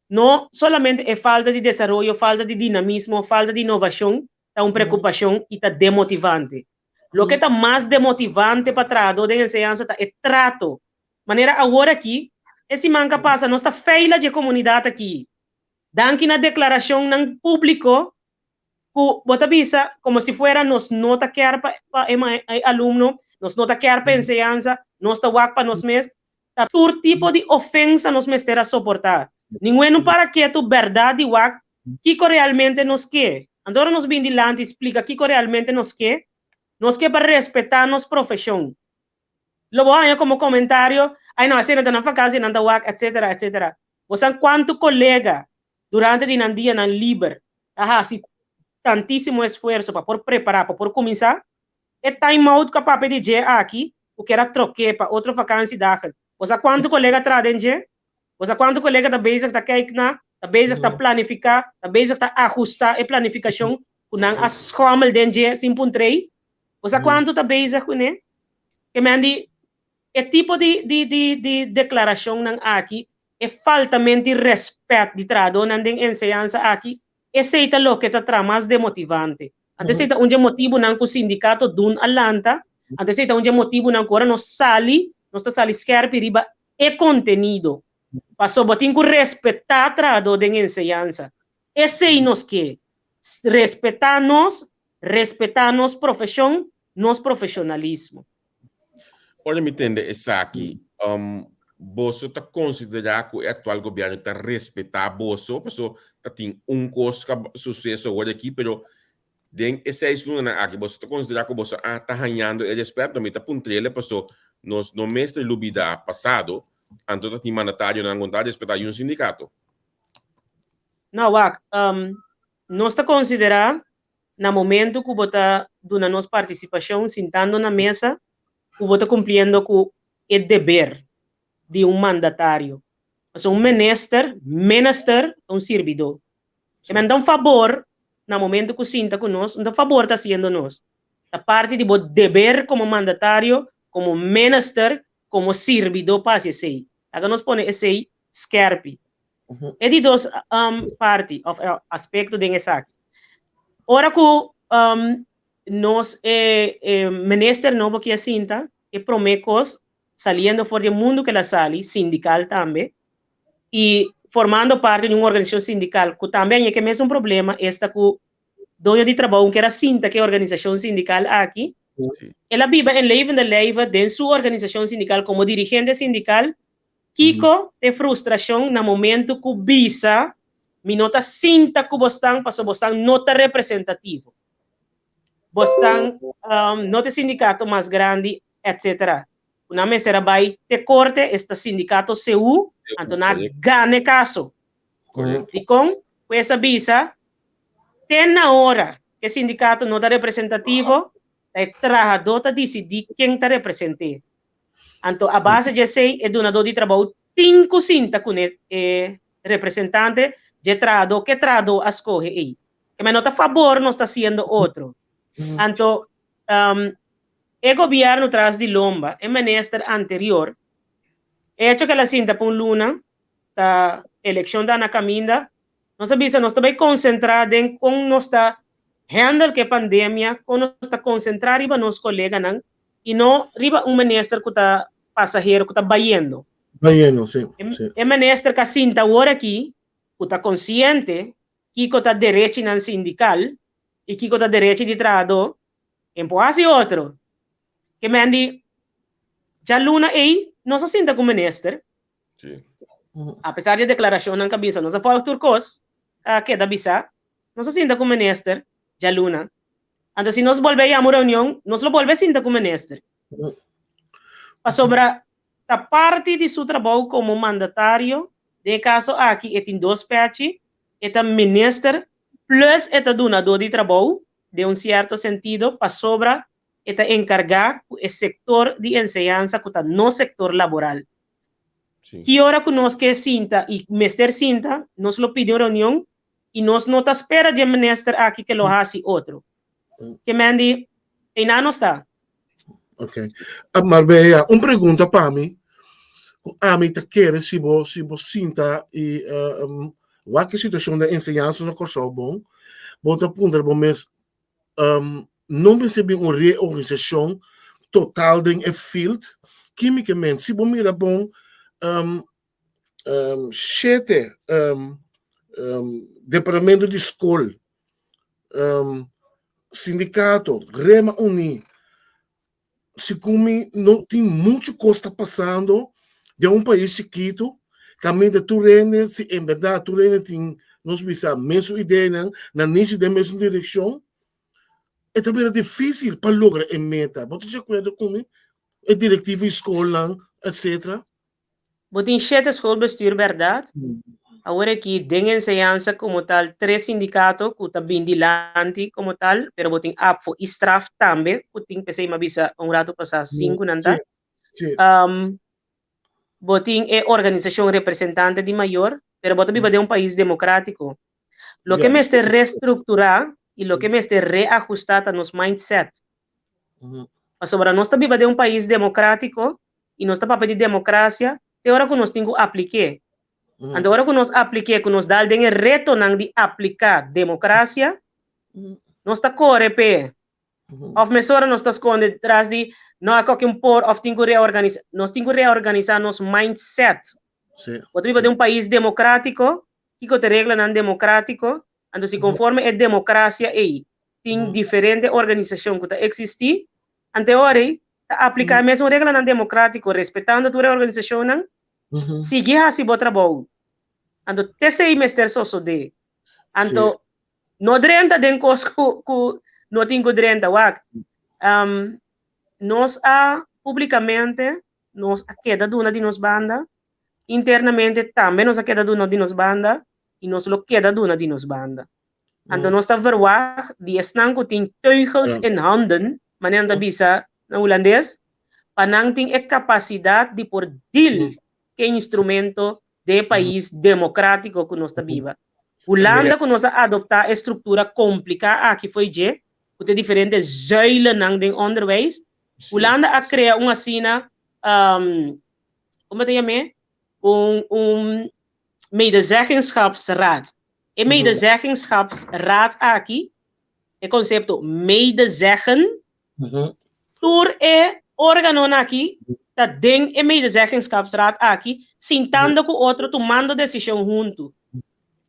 S3: no solamente e falta di desaroyo, falta di dinamismo, falta di inovashon ta un preokupashon i ta demotivante. Loke ta mas demotivante pa trahadó den enseñansa ta e trato. Manera awor aki, e siman ku a pasa nos ta feila dje komunidat aki. Danki na deklarashonnan públiko ku bo ta bisa komo si fuera nos no ta kier pa pa e e alumno, nos no ta kier pa enseñansa, nos ta wak pa nos mes, ta tur tipo di ofensa nos mester a soportá. Ningun no para ketu bèrdat di wak kiko realmente nos ke. Anto ora nos bin dilanti i splika kiko realmente nos ke, nos ke pa respetá nos profeshon. Lo bo haña komo komentario, ay no, esei nan ta nan vakansia, nan ta wak, etcetera, etcetera. Bo sa kuantu kolega durante di nan dianan liber ta hasi tantísimo esfuerso pa por prepará, pa por kuminsá. E time out ku a papia di dje aki, ku kier a trok'é pa otro vakantiedagen. Bo sa kuantu kolega traha den dje? Bo sa kuantu kolega ta bezig ta kijk na, ta bezig ta planifiká, ta bezig ta ahustá e planifikashon ku nan a schommel den dje sin puntr'ei? Bo sa kuantu ta bezig kuné? Ke men di E tipo di di di di deklarashonnan aki, e faltament di rèspèt di trahadónan den enseñansa aki, esei ta loke ta traha mas demotivante. Anto esei ta un dje motibunan ku sindikato dun a lanta, anto esei ta un dje motibunan ku ora nos sali, nos ta sali skèrpi riba e kontenido. Pasobra bo tin ku respetá trahadó den enseñansa. Esei nos ke, respetá nos, respetá nos profeshon, nos profeshonalismo.
S1: Ora mi tende esaki, um, boso ta konsiderá ku e aktual gobièrnu ta respetá boso? Paso ta tin un kos ka suseso awor aki, pero Den e seis lunanan aki boso ta konsiderá ku boso a ta hañando e rèspèt? No, mi ta puntr'el paso nos no mester lubidá pasado, anto ta tin mandatarionan ku no ta respetá yun sindikato.
S3: No, wak, nos ta konsiderá na momento ku bo ta duna nos partisipashon sintando na mesa ku bo ta kumpliendo ku e deber di un mandatario. Pasobra un minister, minister, ta un sirbidó. E men ta un fabor na momento ku sinta ku nos, un ta fabor ta hasiendo nos. Ta parti di bo deber komo mandatario, komo minister, komo sirbidó pa hasi esei. Laga nos pone esei skèrpi. E di dos parti òf aspekto den esaki, ora ku nos e minister nobo ki a sinta, e promé kos saliendo for di e mundu ku el a sali, sindikal tambe, i formando parti di un organisashon sindikal ku tambe a ña ke mesun problema, esta ku doño di trabou kier a sinta ku e organisashon sindikal aki. El a biba en levende lijve den su organisashon sindikal komo dirigente sindikal. Kiko ta e frustrashon na momento ku bisa mi no ta sinta ku bosnan pasobra bosnan no ta representativo, bosnan no ta e sindikato mas grandi, etc. Ku nan mester a bai te korte, esta sindikato CU, anto nan a gana e kaso. Dikon? Pues a bisa, te na ora ku e sindikato no ta representativo, ta e trahadó ta disidí ken ta represent'é. Anto a base di esei e dunadó di trabou tin ku sinta ku e representante dje trahadó ku e trahadó a skohe ei. Keme no ta fabor nos ta hasiendo otro. Anto E gobierno tras di lomba, e minister anterior, e hecho cu el a sinta pa un luna, ta eleccion ta na caminda, nos a bisa nos ta bay concentra den con nos ta handle cu e pandemia, con nos ta concentra riba nos coleganan y no riba un minister cu ta pasahero, cu ta bayendo.
S2: Bayendo, si, si.
S3: E minister cu a sinta awor aki, cu ta consciente kico ta derechinan sindical y kico ta derechi di trahador, Ken por hasi otro? Ke men di djaluna ei nos a sinta ku minister.
S1: Sí.
S3: Apesar di e deklarashonnan ku a bisa nos a fòlg tur kos a keda bisá, nos a sinta ku minister djaluna. Anto si nos bolbe yama un reunion, nos lo bolbe sinta ku minister. Pasobra ta parti di su trabou komo mandatario, den e kaso aki e tin dos pèchi, e ta minister plus e ta dunadó di trabou, den un sierto sentido pasobra e ta enkargá ku e sektor di enseñansa ku ta nos sektor laboral. Ki ora ku nos ke sinta i mester sinta, nos lo pidi un reunion i nos no ta spera dje minister aki ke lo hasi otro. Ke men di, einan nos ta.
S2: Ok. Marbella, un pregunta pa mi. Ku ami ta kere si bo si bo sinta i uh, wak e situashon den enseñansa na Kòrsou bon, bo ta puntra bo mes, um, no mester bin un reorganisashon total den e field? Ki mi ke men? Si bo mira bon, um, um, shete um, um, departamento di skol, um, sindikato, Rema Uní, segun mi no tin mucho kos ta pasando den un pais chikitu, kaminda tur hende, si en bèrdat tur hende tin, nos bisa, mesun ideanan, nan nishi den mesun direkshon, e ta bira difísil pa logra e meta. Bo ta di akuerdo ku mi? E direktiva di skolnan, etcetera.
S3: Bo tin shete schoolbestuur berdad? Awor aki den enseñansa como tal tres sindicato cu ta bin dilanti como tal, pero bo tin ABVO y Straf tambe cu tin, p'esey mi a bisa un rato pasa sinku nan ta. Bo tin e organisacion representante di mayor, pero bo ta biba den un pais democratico. Loke mester restructura y loke mester reahusta ta nos mindset. Pasobra nos ta biba den un pais democratico i nos ta papia di demokrasia te ora ku nos tin ku aplik'é. Anto ora ku nos aplik'é, ku nos dal den e retonan di apliká demokrasia, nos ta kore p'e. Òf mesora nos ta skonde tras di no a koke un por òf tin ku reorganisá. Nos tin ku reorganisá nos mindset. Bo ta biba den un pais demokrátiko, kiko ta e reglanan demokrátiko? Anto si konforme e demokrasia ei tin diferente organisashon ku ta eksistí, anto e ora ei ta apliká e mesun reglanan demokrátiko, respetando tur e organisashonnan, sigui hasi bo trabou. Anto t'esei mester sosodé. Anto,
S2: Sí.
S3: No drenta den kos ku ku no tin ku drenta wak. Um, nos a públikamente nos a keda duna di nos banda, internamente tambe nos a keda duna di nos banda i nos lo keda duna di nos banda. Anto nos ta verwagt di esnan ku tin teugels in handen, manera nan ta bisa na hulandes, pa nan tin e kapasidat di por deal ku e instrumento den e pais demokratiko ku nos ta biba. Hulanda ku nos a adoptá e struktura kompliká aki fo'i dje, ku ta e diferente zuilennan den onderwijs, Hulanda a krea un asina, komo ta yam'é, un un medezeggenschapsraad. E medezeggenschapsraad aki, e konsepto medezeggen, tur e organonan aki ta den e medezeggenschapsraad aki, sintando ku otro, tumando desishon huntu.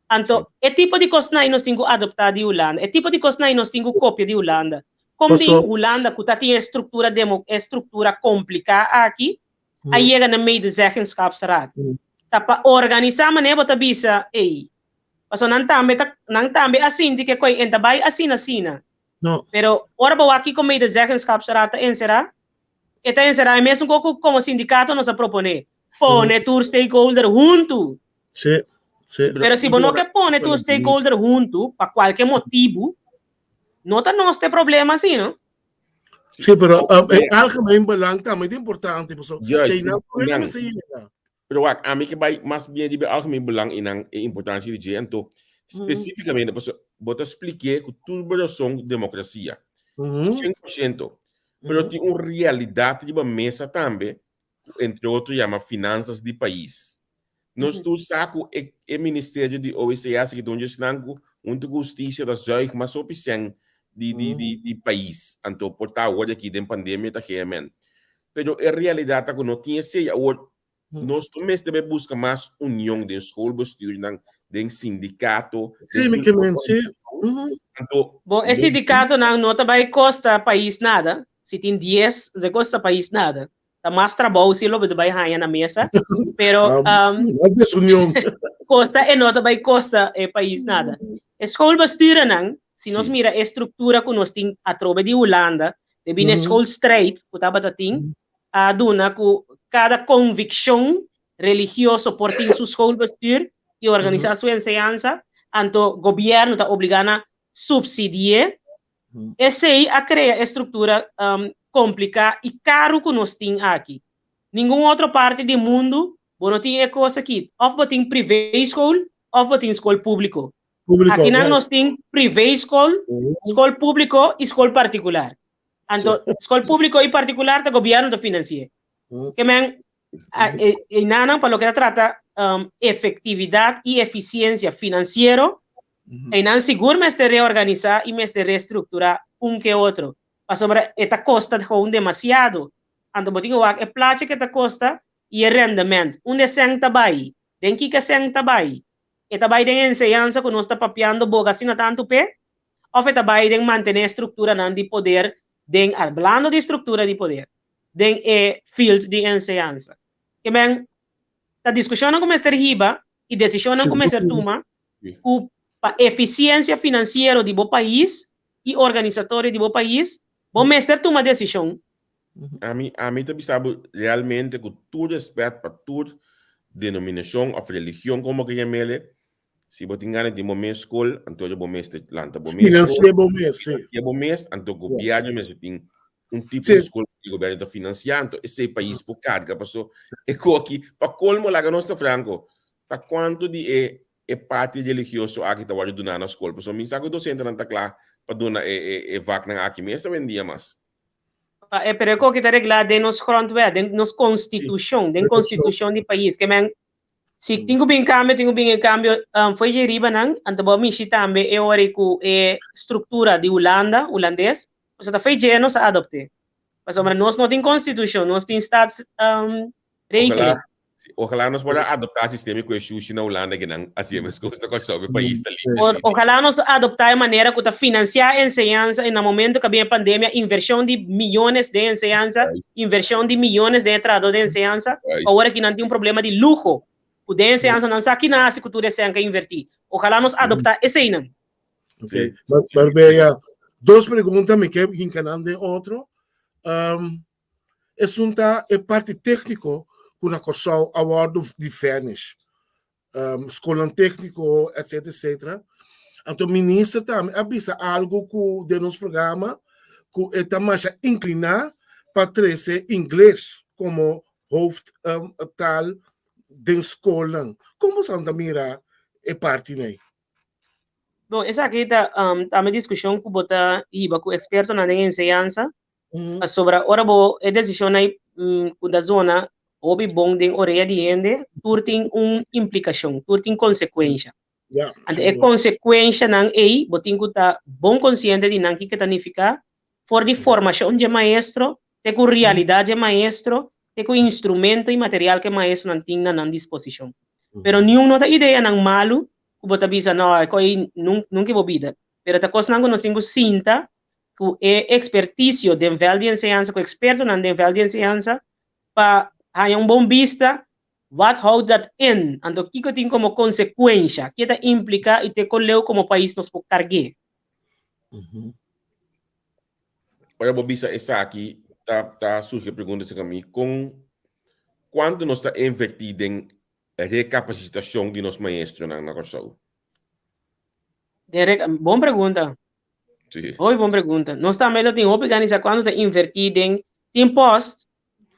S3: Anto, e tipo di kosnan ei nos tin ku adoptá di Hulanda, e tipo di kosnan ei nos tin ku kopia di Hulanda. Kon bin Hulanda ku ta tin e struktura demo, e struktura kompliká aki, a yega na medezeggenschapsraad? Ta pa organisá manera bo ta bisa ei. Pasobra nan tambe ta, nan tambe a sinti ke koi en ta bai asina asina. Pero ora bo wak kiko medezeggenschapsraad ta enserá, e ta enserá e mesun kos ku komo sindikato nos a proponé, pone tur stakeholder huntu.
S2: Sí, sí.
S3: Pero si bo no ke pone tur stakeholder huntu pa kualke motibu, no ta nos ta e problema así, no?
S2: Sí, pero um, e algemeen belang tambe ta importante, pasobra
S1: Juist,
S2: kei nan
S1: i nan.
S2: mester yega.
S1: Pero wak, ami ke bai mas bien riba e algemeen belang i nan e importancia di dje, anto specificamente, pasobra bo ta spliké ku tur bo rason demokrasia, 100%, pero tin un realidat riba mesa tambe, ku entre otro yama finansas di pais. Nos tur sa ku e e ministerio di OECS ki ta un djesnan ku huntu ku hustisia ta zuig mas hopi sèn di di di di pais. Anto por ta awor aki den pandemia ta GMN. Pero e realidat ta ku no tin esei. Awor nos tur mester bai buska mas union den schoolbestuurnan, den sindikato,
S2: Sí,
S1: den
S2: mi
S1: tur
S2: ke men, sí.
S1: Anto
S3: Bon, e sindikatonan no ta bai kosta pais nada. Si tin dies, no ta kosta pais nada. Ta mas trabou si lo bo ta bai haña na mesa, pero um,
S2: Mas desunion.
S3: kosta e no ta bai kosta e pais nada. E schoolbesturennan, si nos mira e struktura ku nos tin atrobe di Hulanda, debí na e schoolstrijd ku tabata tin, a duna ku kada konvikshon religioso por tin su schoolbestuur i organisá su enseñansa, anto gobièrnu ta obligá na supsidi'é. Esei a krea e struktura kompliká i karu ku nos tin aki. Ningun otro parti di mundu bo no tin e kos aki, òf bo tin privéschool òf bo tin skol públiko. Akinan nos tin privéschool, skol públiko i skol partikular. Anto skol públiko i partikular ta gobièrnu ta finansi'é. Ke men einanan pa loke ta trata efektividat i efisiensia finansiero, einan sigur mester reorganisá i mester restrukturá un ke otro, pasobra e ta kosta gewoon demasiado. Anto bo tin ku wak e plachi ke ta kosta i e rendement. Unda e sèn ta bai? Den kiko e sèn ta bai? E ta bai den enseñansa ku nos ta papiando boga asina tantu p'e? Òf e ta bai den mantené e strukturanan di poder den, hablando di struktura di poder, den e field di enseñansa. Ke men ta diskushonnan ku mester hiba i desishonnan ku mester tuma ku pa efisiensia finansiero di bo pais i organisatorio di bo pais, bo mester tuma desishon.
S1: Ami ami ta bisa bo realmente ku tur respet pa tur denominashon òf religion komo ke yam'ele, Si bo tin gana di bo mes skol, anto bo mester lanta bo mes skol.
S2: Financié bo mes, sí.
S1: Financié bo mes, anto gobierno mester tin un tipo di skol ku gobierno ta financiá, anto esei pais por karga paso e koki. Pa kolmo laga nos ta franko, ta kuantu di e e parti religioso aki ta wòrdu duná na skol? Pasobra mi sa ku dosentenan ta kla pa duna e e e vaknan aki mes awendia mas.
S3: E pero e koki ta reglá den nos grondwet, den nos konstitushon, den konstitushon di pais. Ke men Si tin ku bin kambio, tin ku bin e kambio fo'i dje riba nan, anto bo a mishi tambe e ora ei ku e struktura di Hulanda, hulandes, pasobra ta fo'i dje nos a adopt'é. Pasobra nos no tin konstitushon, nos tin staatsregeling.
S1: Ojalá nos por a adoptá sistema ku e shushi na Hulanda ke nan hasié meskos ta Kòrsou ku e pais ta libre.
S3: Ojalá nos adoptá e manera ku ta finansiá enseñansa i na momento ku a bin e pandemia invershon di miyones den enseñansa, invershon di miyones den e trahadó den enseñansa, awor aki nan tin un problema di luho ku den enseñansa nan sa ki nan hasi ku tur e sèn ku a invertí. Ojalá nos adoptá eseinan.
S2: Ok. Marbella, dos pregunta, mi ke hinka nan den otro. Um, esun ta e parti tékniko ku na Kòrsou a wòrdu di furnish. Um, skolnan tékniko, etc. etc. Anto minister tambe a bisa algo ku den nos programa ku e ta masha inkliná pa trese ingles komo hoofd um, taal den skolnan. Kon boso ta mira e parti nei?
S3: Bon, esaki ta um, tambe diskushon ku bo ta hiba ku ekspertonan den enseñansa. Pasobra ora bo e desishon ei ku ta zona hopi bon den orea di hende, tur tin un implikashon, tur tin konsekuensha. Anto e konsekuenshanan ei bo tin ku ta bon konsiente di nan kiko ta nifiká for di formashon dje maestro te ku realidat dje maestro te ku instrumento i material ku e maestronan tin na nan disposishon. Pero niun no ta ideanan malu ku bo ta bisa no e koi nunka bo bida. Pero ta kosnan ku nos tin ku sinta ku e ekspertisio den vèlt di enseñansa, ku ekspertonan den vèlt di enseñansa pa haña un bon bista wat houdt dat in, anto kiko tin komo konsekuensha, ke ta impliká i te kon leu komo pais nos por karg'é.
S1: Ora bo bisa esaki ta ta surgi e pregunta serka mi, kon kuantu nos ta invertí den rekapasitashon di nos maestronan na Kòrsou?
S3: Den bon pregunta.
S1: Sí.
S3: Hopi bon pregunta. Nos tambe lo tin hopi gana sa cuando ta inverti den tin post,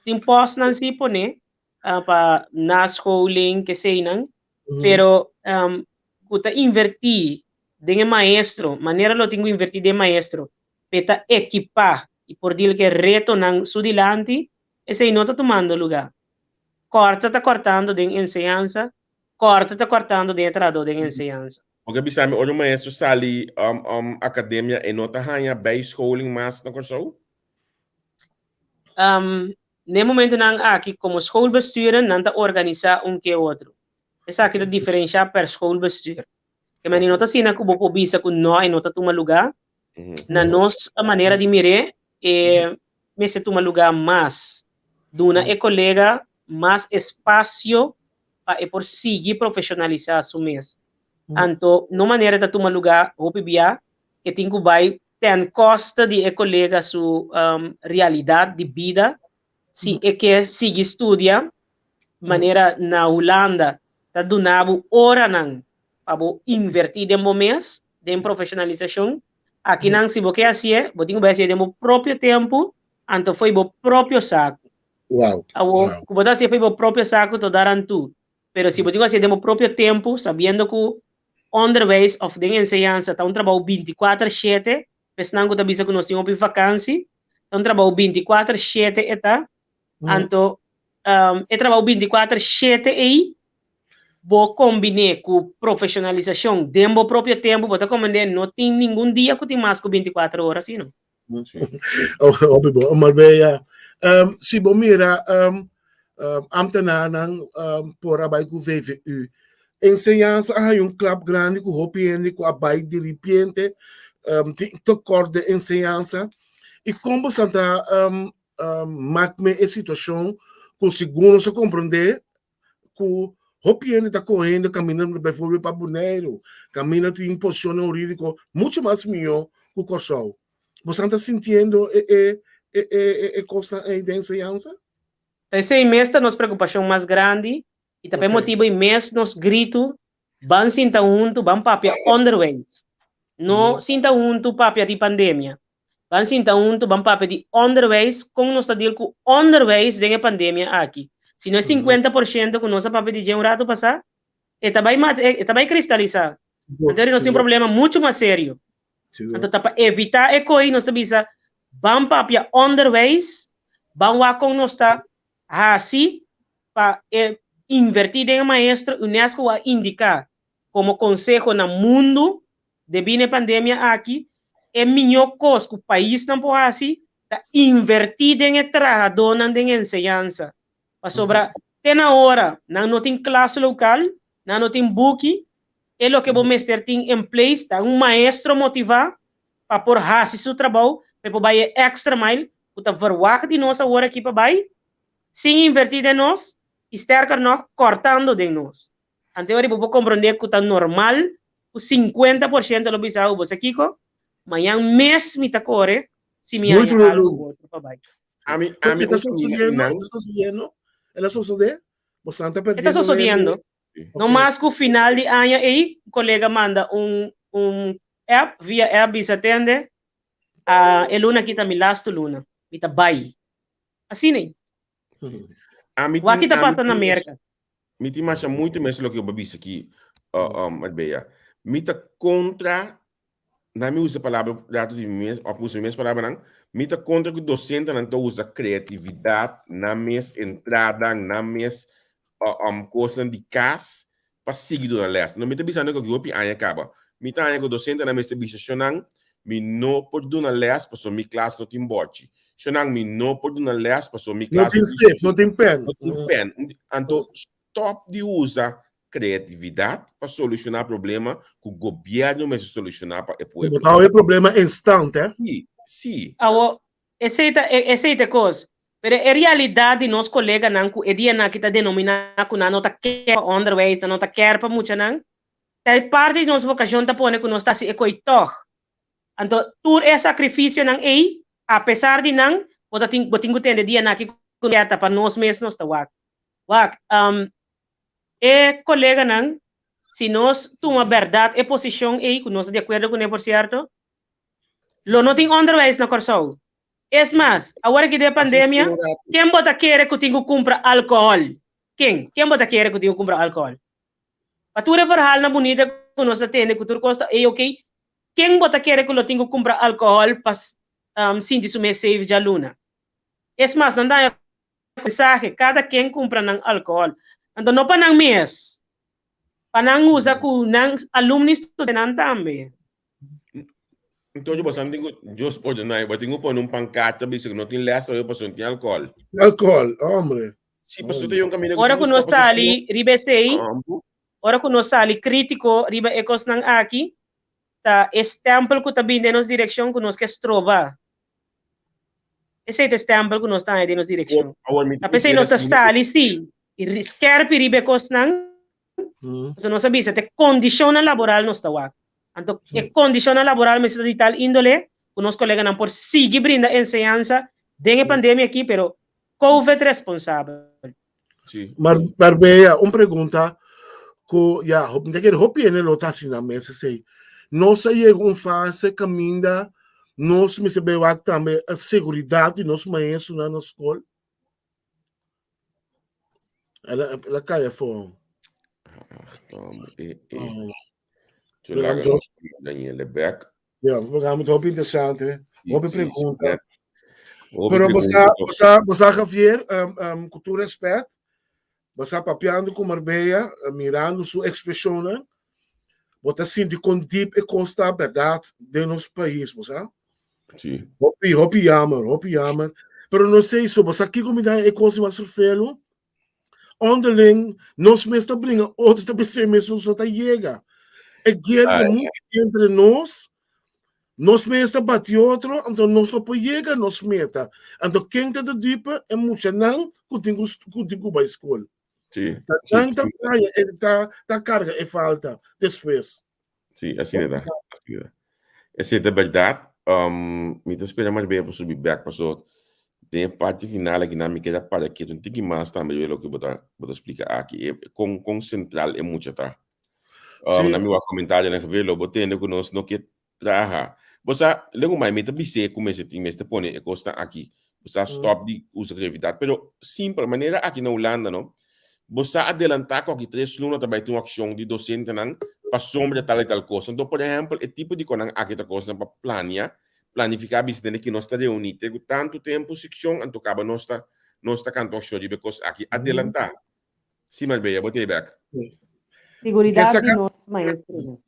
S3: tin postnan si pone uh, pa nascholing, ke seinan, pero um, ku ta inverti den e maestro, manera lo tin ku inverti den maestro, pe ta ekipa i por deal ke retonan su dilanti, esei no ta tumando lugar. Korta ta kortando den enseñansa, korta ta kortando den e trahadó den enseñansa.
S1: Bo ke bisa mi ora un maestro sali um, um, akademia e no ta haña bijscholing mas na Kòrsou?
S3: Um, n'e momentonan aki komo schoolbesturen nan ta organisá un ke otro. Esaki ta diferenshá per schoolbestuur. Ke meni no ta asina ku bo por bisa ku no e no ta tuma lugá. Na nos manera di mir'é e mester tuma lugá mas. Duna e kolega mas espasio pa e por sigui profeshonalisá su mes. Anto no manera ta tuma lugá hopi bia ke tin ku bai ten koste di e kolega su realidat di bida si e ke sigui studia manera na Hulanda ta duna bo oranan pa bo invertí den bo mes den profeshonalisashon. Akinan si bo ke hasié bo tin ku bai hasié den bo propio tempu anto fo'i bo propio saku.
S2: Wow.
S3: Awo, ku bo ta hasié fo'i bo propio saku to dar an tu. Pero si bo tin ku hasié den bo propio tempu, sabiendo ku onderwijs òf den enseñansa ta un trabou binti kuater shete, pa esnan ku ta bisa ku nos tin hopi vakansi, ta un trabou binti kuater shete e ta. Anto e trabou binti kuater shete ei bo kombiné ku profeshonalisashon den bo propio tempu, bo ta komprendé no tin ningun dia ku tin mas ku binti kuater ora asina.
S2: Hopi bo, Marbella. Um, si bo mira um, um, ambtenaarnan um, por a bai ku VVU. Enseñansa a haña un klap grandi ku hopi hende ku a bai di ripiente um, tin tekort den enseñansa. I kon bo ta um, um, mak me e situashon ku segun nos a komprendé ku hopi hende ta kohendo kaminda bijvoorbeeld pa Boneiru, kaminda tin posishonnan hurídiko mucho mas mihó ku Kòrsou. Boso ta sintiendo e e e e e kosnan ei den enseñansa?
S3: Ta esei mes ta nos preokupashon mas grandi i ta pa e motibu ei mes nos gritu ban sinta huntu, ban papia onderwijs. No sinta huntu papia di pandemia. Ban sinta huntu, ban papia di onderwijs, kon nos ta deal ku onderwijs den e pandemia aki. Si no e 50% ku nos a papia di dje un ratu pasá, e ta bai mata, e ta bai kristalisá. Anto nos tin un problema muchu mas serio. Anto ta pa evitá e koi nos ta bisa ban papia onderwijs, ban wak kon nos ta hasi pa e invertí den e maestro, UNESCO a indiká komo konseho na mundu Debí na e pandemia aki, e mihó kos ku paisnan por hasi ta invertí den e trahadónan den enseñansa. Pasobra te na ora nan no tin klas lokal, nan no tin buki, e loke bo mester tin en place ta un maestro motivá pa por hasi su trabou, pa e por bai e extra mile ku ta verwagt di nos awor aki pa bai, sin invertí den nos i sterker nòg kòrtando den nos. Anto e ora bo por komprondé ku ta normal. ku 50% lo bisa bo, sa kiko? Mañan mes mi ta kore si mi
S2: Muy
S3: haña
S2: true,
S3: algu
S2: Lu.
S3: otro pa bai.
S1: Ami,
S2: Porque
S1: ami
S2: ta
S1: un
S2: sucediendo,
S1: nan,
S2: ta sucediendo, el a sucede, bosan ta
S3: E ta
S2: perdiendo
S3: sosodiendo.
S2: hende.
S3: No
S2: Ok.
S3: mas ku final di aña ei, un kolega manda un un app, via app bisa tende, ah, e luna aki ta mi lastu luna, mi ta bai. Asina ei.
S1: Ami
S3: Wak
S1: tin,
S3: ki ta
S1: ami
S3: pasa na
S1: tin mes,
S3: Merka.
S1: mi tin masha muito mes loke bo bisa aki, Marbella. Mi ta kontra Na mi usa palabra rato di mi mes, of usa mi mes palabranan, mi ta kontra ku dosentenan ta usa kreatividat, nan mes entradan, nan mes kosnan di kas pa sigui duna lès. No mi ta bisando ku hopi aña kaba. Mi ta haña ku dosentenan mester bisa shonnan, mi no por duna lès pasobra mi klas no tin bòchi. Shonnan, mi no por duna lès pasobra mi
S2: No
S1: klas
S2: tin
S1: no tin
S2: stift, no tin pèn.
S1: no tin pèn. Anto Stop di usa creatividad pa soluciona problema cu gobierno mester soluciona pa e
S2: Bo
S1: pueblo.
S2: ta e problema instant, eh?
S1: Si, si.
S3: Awo, esey ta, esey ta e cos. Pero e realidad di nos coleganan cu e dianan aki ta denomina cu nan no ta care pa onderwijs, nan no ta care pa muchanan, ta e parti di nos vocacion ta pone cu nos ta haci e coy tog. Anto tur e sacrificionan ey, a pesar di nan, bo ta tin, bo tin cu tende dianan aki cu ta pa nos mes nos ta wak. Wak, e koleganan, si nos tuma bèrdat e posishon ei, ku nos ta di akuerdo kuné por sierto, lo no tin ònderwijs na Kòrsou. Es mas, awor aki den e pandemia, ken bo ta kere ku tin ku kumpra alkohòl? Ken? Ken bo ta kere ku tin ku kumpra alkohòl? Pa tur e verhaalnan bunita ku nos ta tende ku tur kos ta ei okey, ken bo ta kere ku lo tin ku kumpra alkohòl pa sinti su mes safe djaluna? Es mas, nan daña mensahe, kada ken kumpra nan alkohòl. Anto no pa nan mes, pa nan usa ku nan alumni studentenan tambe.
S1: Anto yo bosan tin ku Dios ordená, bo tin ku pone un pankarta bisa ku no tin lès awe pasobra no tin alkohòl.
S2: Alkohòl, hombre.
S1: Si, pasobra ta yon kaminda ku
S3: Ora
S1: tin
S3: ku
S1: ku
S3: nos
S1: stòp pasobra si
S3: sali riba esei,
S1: no.
S3: ora ku nos sali krítiko riba e kosnan aki, ta e stèmpel ku ta bini den nos direkshon ku nos ke stroba. Esei ta e stèmpel ku nos ta haña den nos direkshon. Ta p'esei nos ta sali, sí, i skèrpi riba e kosnan, pasobra nos a bisa ta e kondishonnan laboral nos ta wak. Anto e kondishonnan laboral mester ta di tal índole ku nos koleganan por sigui brinda enseñansa den e pandemia akí, pero Covid responsabel.
S1: Sí.
S2: Marbella, un pregunta ku ya, mi ta kere hopi hende lo ta hasi nan mes esei. Nos a yega un fase kaminda nos mester bai wak tambe e seguridat di nos maestronan na skol. El a, el a kai afó.
S1: Ach, Tom, eh, eh.
S2: Oh.
S1: Yo laga nos Daniele bek.
S2: Ja, programa ta hopi interesante, hopi pregunta.
S1: Hopi
S2: Pero
S1: pregunta.
S2: bosa, bosa Javier, ku tur respet, bosa papiando ku Marbella, mirando su ekspreshonnan, bo ta sinti kon diep e kos ta bèrdat den nos pais, bosa. Hopi, hopi jammer, hopi jammer. Pero no sei so, bosa kiko mi ta e kos mas vervelu? Onderling, nos mes ta bringa, otro ta pensé mes nos no ta yega. E guerra
S1: Ai.
S2: mucho entre nos, nos mes ta bati otro, anto nos no por yega nos meta. Anto ken ta de dupe? E muchanan ku tin ku ku tin ku bai skol. Ta nan ta faya, e ta ta karga e falta despues.
S1: Sí, asina ta. Asina ta. Esei ta bèrdat. Mi ta spera mas bia pa subi bèk paso den e parti final aki nan mi keda para ketu un tiki mas tambe riba loke bo ta bo ta splika aki e kon kon sentral e mucha ta. Nan mi wak komentarionan gever lo bo tende ku nos no ke traha. Bo sa, lego mai mi ta bis'é ku mester tin mester pone e kosnan aki. Bo sa stòp di usa kreatividat. Pero simpel, manera aki na Hulanda no, bo sa adelantá ku aki tres luna ta bai tin un akshon di dosentenan pasobra tal i tal kos. Anto por ehèmpel e tipo di konan aki ta kosnan pa plania, planifiká bisa tende ki nos ta reuní te ku tantu tempu sekshon anto kaba nos ta nos ta kanta un akshon riba e kos aki. Adelantá. Sí, Marbella, bo ta ei bèk.
S3: Siguridat di nos maestronan.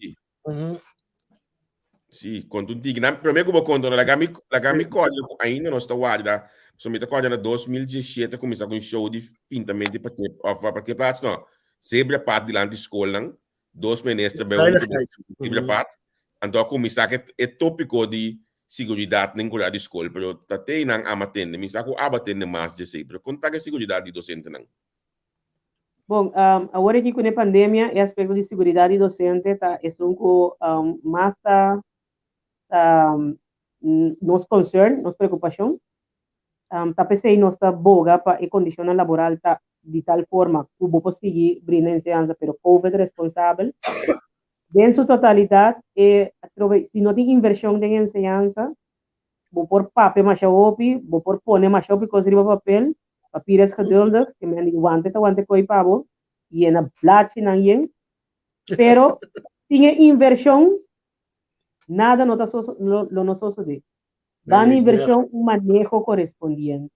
S1: Sí, konta un tiki. Nan, promé ku bo konta, no, laga mi, laga mi kòrda ku ainda nos ta warda. So mi ta kòrda na 2017 kuminsá ku un show di pintament di parke, òf parkeerplaats no, zebrapad dilanti skolnan. Dos minister bai huntu ku zebrapad. Anto a kuminsá ku e tópiko di siguridat den kurá di skol, pero ta te einan ama tende. Mi sa ku aba tende mas dje esei, pero kon ta ku e siguridat di dosentenan?
S3: Bon, awor aki ku e pandemia, e aspekto di seguridat di dosente ta esun ku mas ta ta nos concern, nos preokupashon. Ta p'esei nos ta boga pa e kondishonnan laboral ta di tal forma ku bo por sigui brinda enseñansa pero covid responsabel. Den su totalidat e atrobe si no tin invershon den enseñansa bo por papia masha hopi, bo por pone masha hopi kos riba papel, papier es geduldig, ke men di wante ta wante koi pa bo, yena blachinan yen, pero sin e invershon nada no ta lo no sosode. Ban invershon un maneho korespondiente.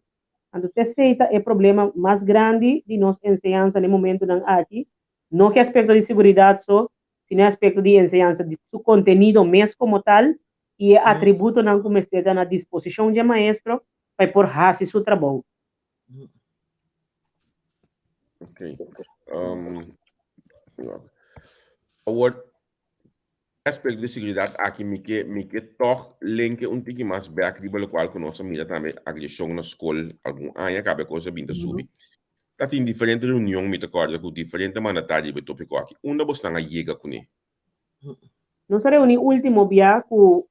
S3: Anto t'esei ta e problema mas grandi di nos enseñansa na e momentunan aki, no ku e aspekto di seguridat so, sino e aspekto di enseñansa di su kontenido mes komo tal i e atributonan ku mester ta na disposishon dje maestro pa e por hasi su trabou.
S1: Ok. Awor, aspecto di seguridad aki mi ke mi ke tog lenke un tiki mas bek riba locual ku nos a mira tambe agresion na skol algun aña kabe e kos a bin ta subi. Ta tin diferente reunion mi ta kòrda ku diferente mandatario riba e topiko aki. Unda bosnan a yega kuné?
S3: Nos a reuní último bia ku,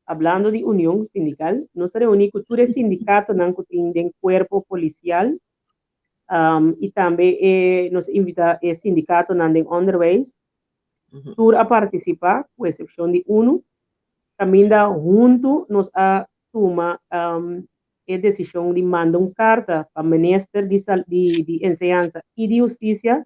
S3: hablando di union sindikal, nos a reuní ku tur e sindikatonan ku tin den kuerpo polisial i tambe e nos a invitá e sindikatonan den onderwijs. Tur a partisipá, ku eksepshon di unu. Kaminda huntu nos a tuma e desishon di manda un karta pa Minister di di Enseñansa i di Hustisia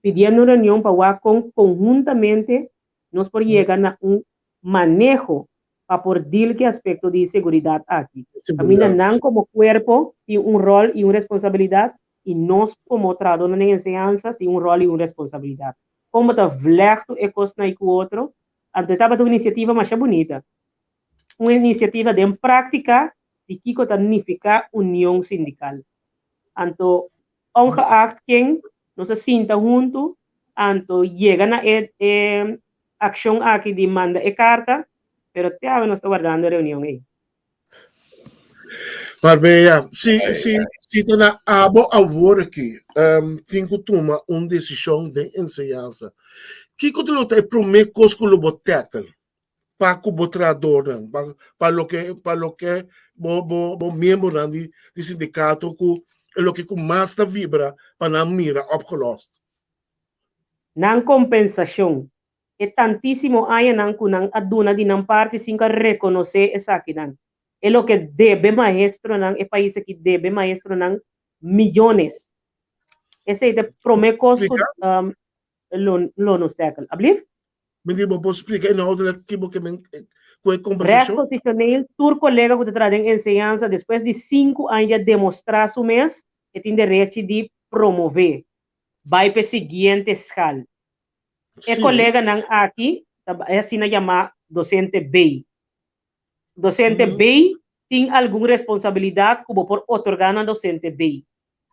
S3: pidiendo un reunion pa wak kon konhuntamente nos por yega na un maneho pa por deal ku e aspekto di seguridat aki. Kaminda nan komo kuerpo tin un ròl i un responsabilidat i nos komo trahadónan den enseñansa tin un ròl i un responsabilidat. Kon bo ta vlègtu e kosnan ei ku otro? Anto e tabata un inisiativa masha bunita. Un inisiativa den práktika di kiko ta nifiká union sindikal. Anto ongeacht ken nos a sinta huntu anto yega na e e akshon aki di manda e karta, pero te awe nos ta wardando e reunion ei.
S2: Marbella, si si si ta na abo awor aki tin ku tuma un desishon den enseñansa, kiko ta lo ta e promé kos ku lo bo tackle pa ku bo trahadornan, pa pa loke pa loke bo bo bo miembronan di di sindikato ku e loke ku mas ta vibra pa nan mira opgelost?
S3: Nan kompensashon e tantísimo añanan ku nan a duna di nan parti sin ku a rekonosé esakinan. E loke debe maestronan, e pais aki debe maestronan miyones. Esei ta e promé kos ku lo lo nos tackle. Ablief?
S2: Mi di bo por splika inhoudelijk ki bo ke men ku e kompensashon?
S3: Rechtpositioneel, tur kolega ku ta traha den enseñansa despues di sinku aña di a demostrá su mes, e tin derechi di promové, bai pa e siguiente schaal. E koleganan aki ta e asina yamá dosente B. Dosente B tin algun responsabilidat ku bo por otorgá na dosente B.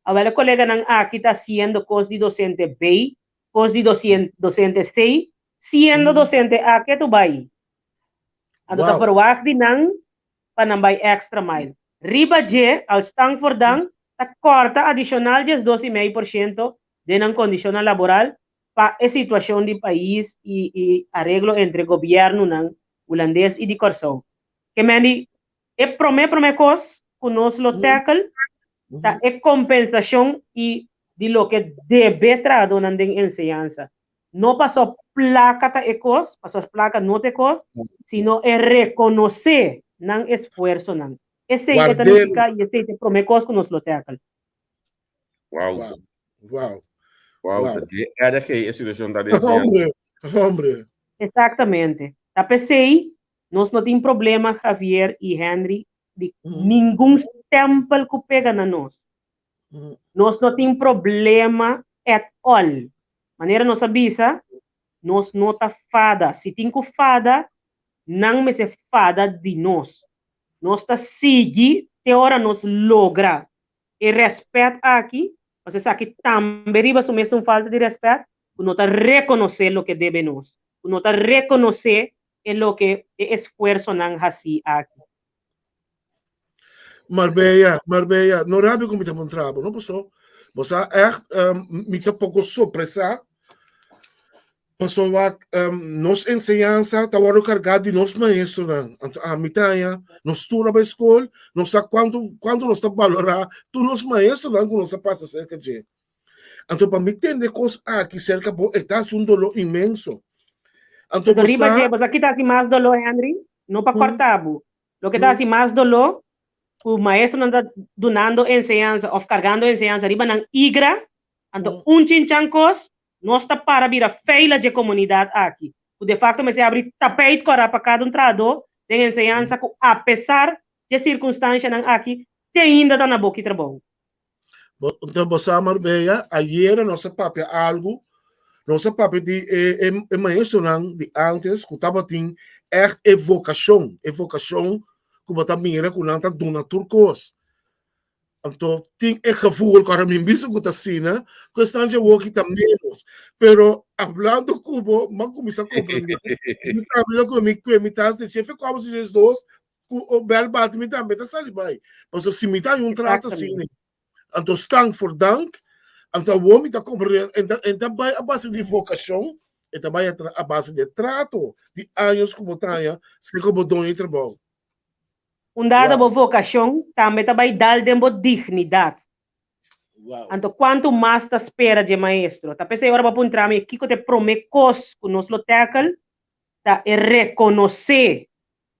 S3: Awel e koleganan aki ta hasiendo kos di dosente B, kos di dosente C, siendo dosente A ketu bai. Anto ta verwagt di nan pa nan bai extra mile. Riba dje, al stan for dan, ta kòrta adishonal 12 i mei por shento den nan kondishonnan laboral pa e situashon di pais i e areglo entre gobièrnunan hulandes i di Kòrsou. Ke men di e promé promé kos ku nos lo tackle ta e kompensashon i di loke debe trahadónan den enseñansa. No paso plaka ta e kos, paso plaka no ta e kos, sino e rekonosé nan esfuersonan. Esei e ta nifiká i esei ta e promé kos ku nos lo tackle.
S1: Wow.
S2: Wow. Wow.
S1: Wow.
S2: Wow.
S1: De erg e situacion ta den enseñansa.
S2: Hombre, hombre.
S3: Exactamente. Ta p'esei nos no tin problema Javier y Henry di ningun stempel ku pega na nos. Nos no tin problema at all. Manera nos a bisa, nos no ta fada. Si tin ku fada, nan mester fada di nos. Nos ta sigui te ora nos logra E rèspèt aki, pasobra esaki tambe riba su mes ta un falta di rèspèt, ku no ta rekonosé loke debe nos, ku no ta rekonosé e loke e esfuersonan hasí aki.
S2: Marbella, Marbella, no rabia ku mi ta puntra bo, no? Paso, Bo sa ègt, mi ta poko sorpresá pasobra nos enseñansa ta wòrdu kargá di nos maestronan. Anto ami ta haña nos tur a bai skol, nos sa kuantu kuantu nos ta balorá tur nos maestronan ku nos a pasa serka dje. Anto pa mi tende kos aki serka bo e ta hasi un doló inmenso. Anto
S3: Anto
S2: bo
S3: riba
S2: sa
S3: dje, bo sa kita hasi mas doló, Henry? No pa kòrta bo. Loke ta hasi mas doló ku maestronan ta dunando enseñansa òf kargando enseñansa riba nan igra, anto un chinchan kos nos ta para bira feila dje komunidat aki, ku de fakto mester habri tapeit kòrá pa kada un trahadó den enseñansa ku apesar dje sirkunstanshanan aki te ainda ta na boki trabou.
S2: Bo, bo sa Marbella, ayera nos a papia algu, nos a papia di e, e, e maestronan di antes ku tabatin ègt e vokashon, e vokashon ku bo ta mira ku nan ta duna tur kos. Anto tin e gevoel ku ora mi bisa ku ta asina, ku esnan dje woki ta ménos. Pero hablando ku bo, m'a kuminsá komprendé. Mi tambe lo ku mi kue mi tas di chefe ku abo si 12, ku o bel bati mi tambe ta sali bai. Pasobra si mi ta haña un trato asina, anto stank voor dank, anto awor mi ta komprendé, en ta en ta bai a base di vokashon, e ta bai a base di e trato di años ku bo ta haña serka bo doño di trabou.
S3: Un dado
S2: Wow.
S3: bo vokashon tambe ta bai dal den bo dignidat.
S2: Wow.
S3: Anto kuantu mas ta spera dje maestro? Ta p'esei ora bo a puntra mi kiko ta e promé kos ku nos lo tackle, ta e rekonosé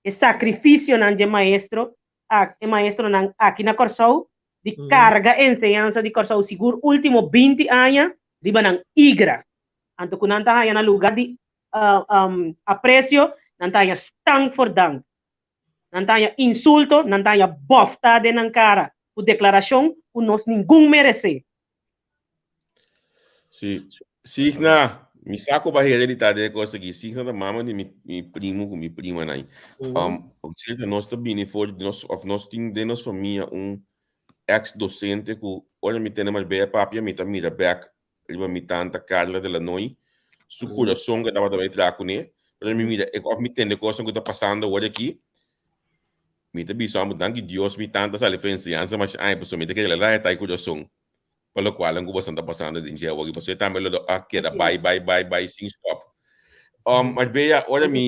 S3: e sakrifisionan dje maestro ak e maestronan aki na Kòrsou di karga enseñansa di Kòrsou sigur último 20 aña riba nan igra. Anto ku nan ta haña na lugá di apresio, nan ta haña stank for dank. Nan ta haña insulto, nan ta haña bòftá den nan kara ku deklarashon ku nos ningun meresé.
S1: Sí. Signa, mi sa ku ba hera di ta den e kos aki. Signa ta mama di mi, mi primo ku mi primanan. Cierto, nos ta bini for di nos, of nos tin den nos famia un ex docente ku ora mi tene mas bea papia, mi ta mira bek riba mi tanta Carla de la Noy, su kurason ku e tabata bai traha kuné. Pero mi mira, of mi tende kosnan ku ta pasando awor aki, Mi ta bisa amo danki Dios mi tanta sali for enseñansa masha aña pasobra mi ta kere la ta e kurason pa lokual ku boso ta pasando den dje awor pasobra e tambe lo a keda bai bai bai bai sin stop. Mas bella ora mi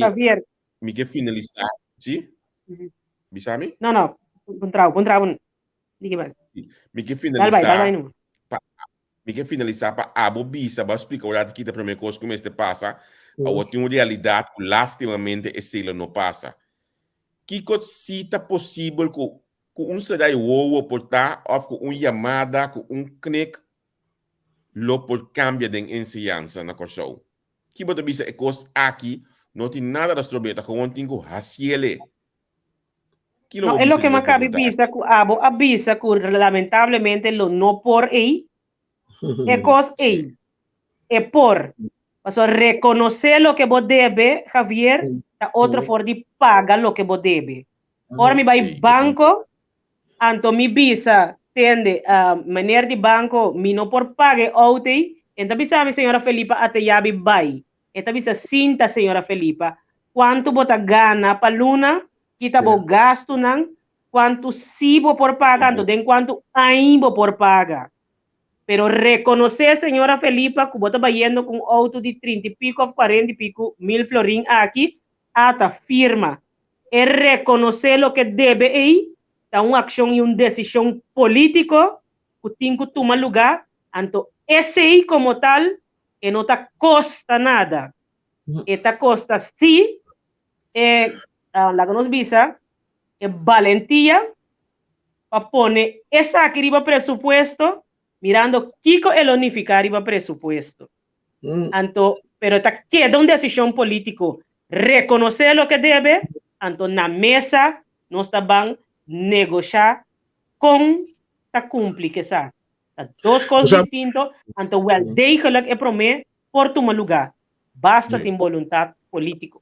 S1: mi ke finalisa si bisa mi?
S3: No no puntrao puntrao diki bai.
S1: Mi ke finalisa pa Mi ke finalisá pa abo bisa, bo a splika ora kita promé kos ku mester pasa, awor tin un realidat ku lastimamente esei lo no pasa. Kiko si ta posibel ku ku un serai wowo por ta òf ku un yamada, ku un knik lo por kambia den enseñansa na Kòrsou? Ki bo ta bisa e kos aki no tin nada ta strob'é, ta gewoon tin ku hasiel e. Ki lo
S3: No,
S1: bo
S3: e
S1: bisa
S3: loke
S1: riba
S3: mi
S1: e
S3: a kabi
S1: pregunta aki?
S3: bisa ku abo a bisa ku lamentablemente lo no por ei, e kos ei, e por. Pasobra rekonosé loke bo debe, Javier, ta otro for di paga loke bo debe. Ora mi bai banko, anto mi bisa, tende, meneer di banko, mi no por paga e outo ei, e ta bisa mi, señora Felipa, ata yabi bai. E ta bisa, Sinta, señora Felipa, kuantu bo ta gana pa luna? Kita bo gastunan, kuantu sí bo por paga, anto den kuantu aña bo por paga. Pero rekonosé, señora Felipa, ku bo ta bayendo ku un outo di trinta i piku òf kuarenta i piku mil florin aki, ata firma. E rekonosé loke debe ei ta un akshon i un desishon polítiko ku tin ku tuma lugá, anto esei komo tal E no ta kosta nada. E ta kosta sí e, laga nos bisa, e balentia pa pone esaki riba presupuesto, mirando kiko e lo nifiká riba presupuesto. Anto, pero ta keda un desishon polítiko rekonosé loke debe, anto na mesa nos ta ban negoshá kon ta kumpli ku esaki. Ta dos kos distinto, anto wel degelijk e promé por tuma lugá, basta tin boluntat polítiko.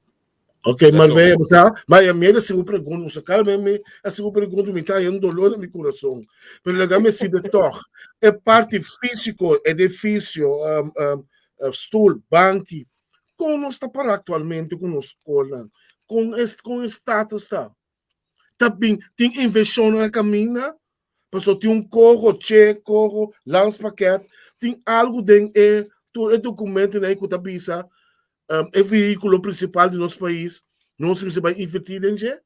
S2: Ok, Marbella, bo sa, ma e mi a hasi un pregunta, bo sa kada bes mi hasi un pregunta mi ta haña un dolor na mi kurason, pero laga mi hasi de tòg, e parti físiko, edifisio, stul, banki, kon nos ta pará aktualmente ku nos skolnan? Kon e kon e status ta? Ta bin tin invershonnan a kaminda? Paso tin un koho, che, koho, landspakket, tin algu den e tur e dokumentonan ei ku ta bisa e vehíkulo prinsipal di nos pais, nos mester bai invertí den dje?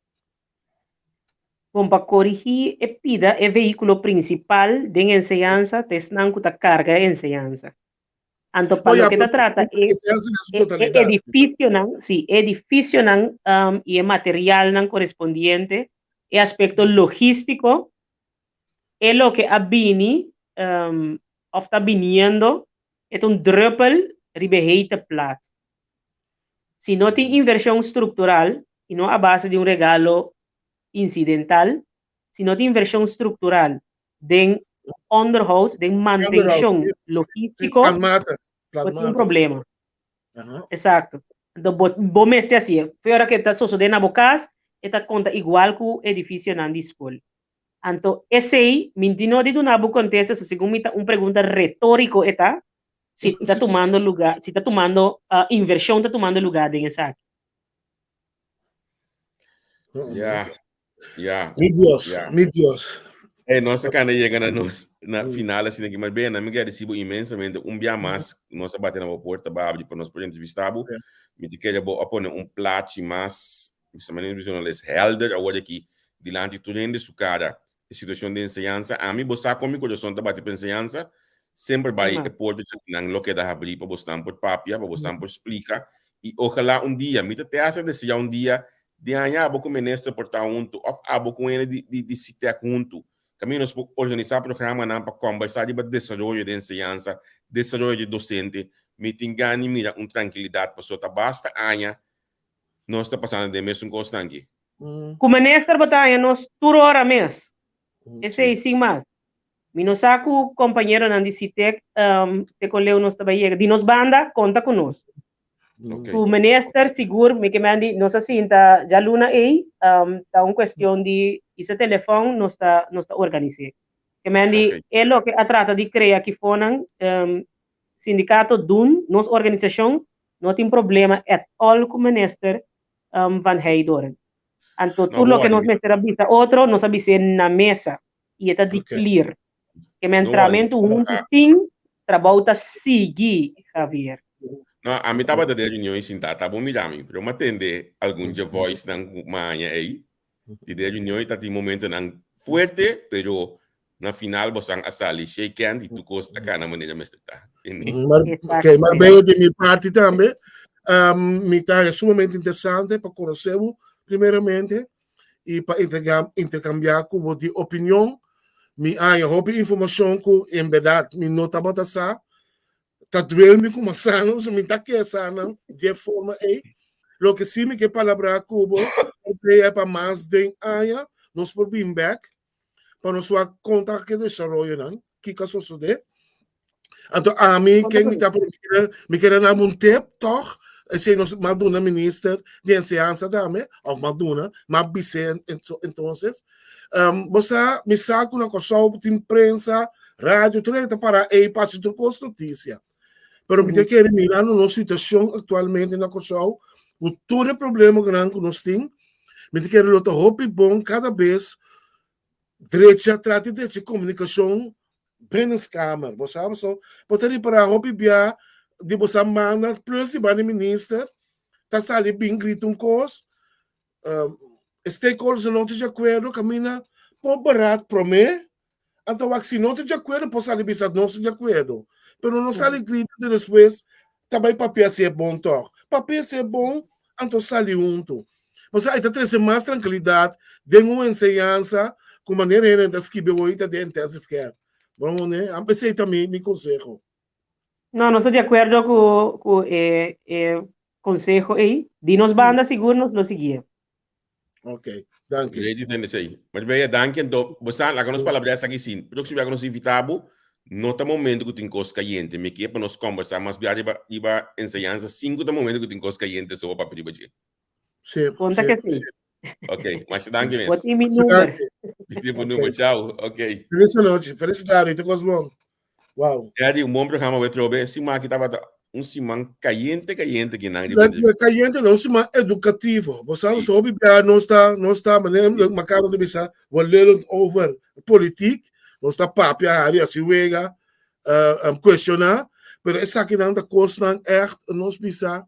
S3: Bon, pa korigí e pida e vehíkulo prinsipal den enseñansa ta esnan ku ta karga e enseñansa. Anto pa loke ta trata e edificionan, sí, e edificionan y e materialnan correspondiente, e aspecto logístico, e loke a bini of ta biniendo, e ta un druppel riba e hete plaat. Si no tin inversion structural, y no a base di un regalo incidental, si no tin inversion structural den onderhoud, den mantenshon logístiko, bo tin un problema. Exacto. Anto bo, bo mester hasié. Fe ora ke ta sosodé na bo kas, e ta konta igual ku edifisionan di skol. Anto esei, mi tin no di duna bo kontesta, so segun mi ta un pregunta retóriko e ta, si ta tumando lugá, si ta tumando, invershon ta tumando lugá den esaki.
S1: Ya. Ja.
S2: Mi Dios, ja. mi Dios.
S1: Hey, nos a kana llega na nos na mm. final así que mas bem, na mi agradecido inmensamente un dia mas nos a bate na bo porta ba abri para nos poder entrevistar bo. Yeah. Mi te queria bo a pone un plaatje mas, mi manera visional es helder agora aqui dilante tu rende su cara e situación de enseñanza. A mi bo sa con mi corazón ta bate pa enseñanza. Sempre bai e porta nan lo queda abri pa bosnan por papia, pa bosnan por explica. Y ojalá un dia, mi te te hace desear un dia Di aña abo ku minister por ta huntu òf abo ku hende di di di SITEC huntu. Kaminda nos por organisá programanan pa kòmbersá riba desaroyo di enseñansa, desaroyo di dosente. Mi tin gana di mira un trankilidat pasobra ta basta aña nos ta pasando den mesun kosnan aki.
S3: Ku minister bo ta haña nos tur ora mes. Esei sin mas. Mi no sa ku kompañeronan di SITEC te kon leu nos ta bai yega. Di nos banda konta ku nos.
S1: Okay.
S3: Ku minister sigur mi ke men di nos a sinta djaluna ei um, ta un cuestion di isa telefon nos ta nos ta organis'é. Ke men di
S1: Okay.
S3: e loke a trata di krea kifonan um, sindikato dun nos organisashon no tin problema at all ku minister um, Van Heydoorn. Anto
S1: No,
S3: tur loke
S1: worry.
S3: nos mester a bisa otro nos a bis'é na mesa i e ta di
S2: Okay.
S3: clear. Ke men
S1: No worry.
S3: tramentu huntu tin trabou ta sigui Javier.
S1: No, a mi tabata den reunion i sintá ta bo mira mi, pero mi a tende algun dje voicenan ku mi a haña ei. Di den reunion i ta tin momentonan fuerte, pero na final bosan a sali shake hand i tur kos a kana manera mester ta. Entendí?
S2: Mar, okay,
S3: Exactamente.
S2: Marbella di mi parti tambe. Um, mi ta haña sumamente interesante pa konosé bo primeramente i pa interkambiá ku bo di opinion. Mi a haña hopi informashon ku en bèrdat mi no tabata sa. Ta duel mi ku masano, so mi ta ke sa nan dje forma ei. Loke si mi ke palabrá ku bo, e pa mas den aña nos por bin bèk pa nos wak kon ta ke desaroyonan, kiko a sosodé. Anto ami ken mi ta mi kere dam un tip tòg, esei nos m'a duna minister di enseñansa tambe, òf m'a duna, m'a bis'é entonces. Bo sa, mi sa ku na Kòrsou tin prensa, radio, tur hende ta para ei pa hasi tur kos notisia. Pero mi ta kere mirando nos situashon aktualmente na Kòrsou, ku tur e problemanan ku nos tin, mi ta kere lo ta hopi bon kada bes drecha, trata di drecha komunikashon binnenskamer. Bo sa paso, bo ta ripará hopi bia di bo sa manda plus di banda minister ta sali bin grita un kos, stakeholders no ta di akuerdo kaminda por baraat promé anto wak si no ta di akuerdo por sali bisa nos ta di akuerdo pero no sali grita anto despues ta bai papia si e bon tòg papia si e bon anto sali huntu pasobra ei ta trese mas trankilidat den un enseñansa ku manera hende ta skibi awor ta den intensive care bo a esei ta mi konseho.
S3: No, nos ta di akuerdo ku ku e e konseho ei. Di nos banda sigur nos lo siguié.
S2: Ok, danki.
S1: Great di tende esei. Mas bella, danki anto. Bo sa, laga nos palabra esaki sin. Próximo bia ku nos invitá bo, no ta momento ku tin kos kayente. Mi ke pa nos kòmbersá mas bia riba riba enseñansa sin ku ta momento ku tin kos kayente so bo papia riba dje.
S2: Sí,
S3: Konta
S2: sí,
S3: ke sí.
S2: sí.
S1: Ok, masha danki
S3: Bo
S1: mes.
S3: tin mi
S2: Masha
S3: number.
S2: danki.
S1: Mi tin bo
S2: Ok.
S1: number. Chao. Ok.
S2: Feliz anochi, feliz tarde, tur kos bon. Wow.
S1: Eddie, un bon programa we trobe. E siman aki tabata un siman cayente cayente ki nan riba
S2: La, cayente no, un siman educativo. Bo sabe,
S1: Sí.
S2: so hopi bia nos ta, nos ta, manera
S1: Sí.
S2: Macano ta bisa, we lullen over politiek. Nos ta papia, hari, hasi wega, cuestiona, pero esakinan ta cosnan echt, nos bisa,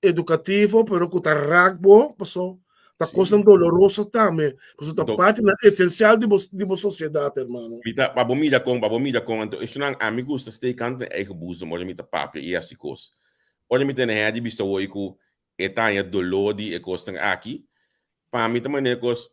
S2: edukativo, pero ku ta rak bo, paso ta kosnan doloroso tambe, paso ta partinan esensial di bo di bo sosiedat, hermano.
S1: Mi ta, pa bo mira kon, pa bo mira kon, anto esnan ami gusta stay kant den eigen boezem ora mi ta papia i hasi kos. Ora mi tene hende bisa hoy ku e ta haña doló di e kosnan aki, pa mi ta manera kos,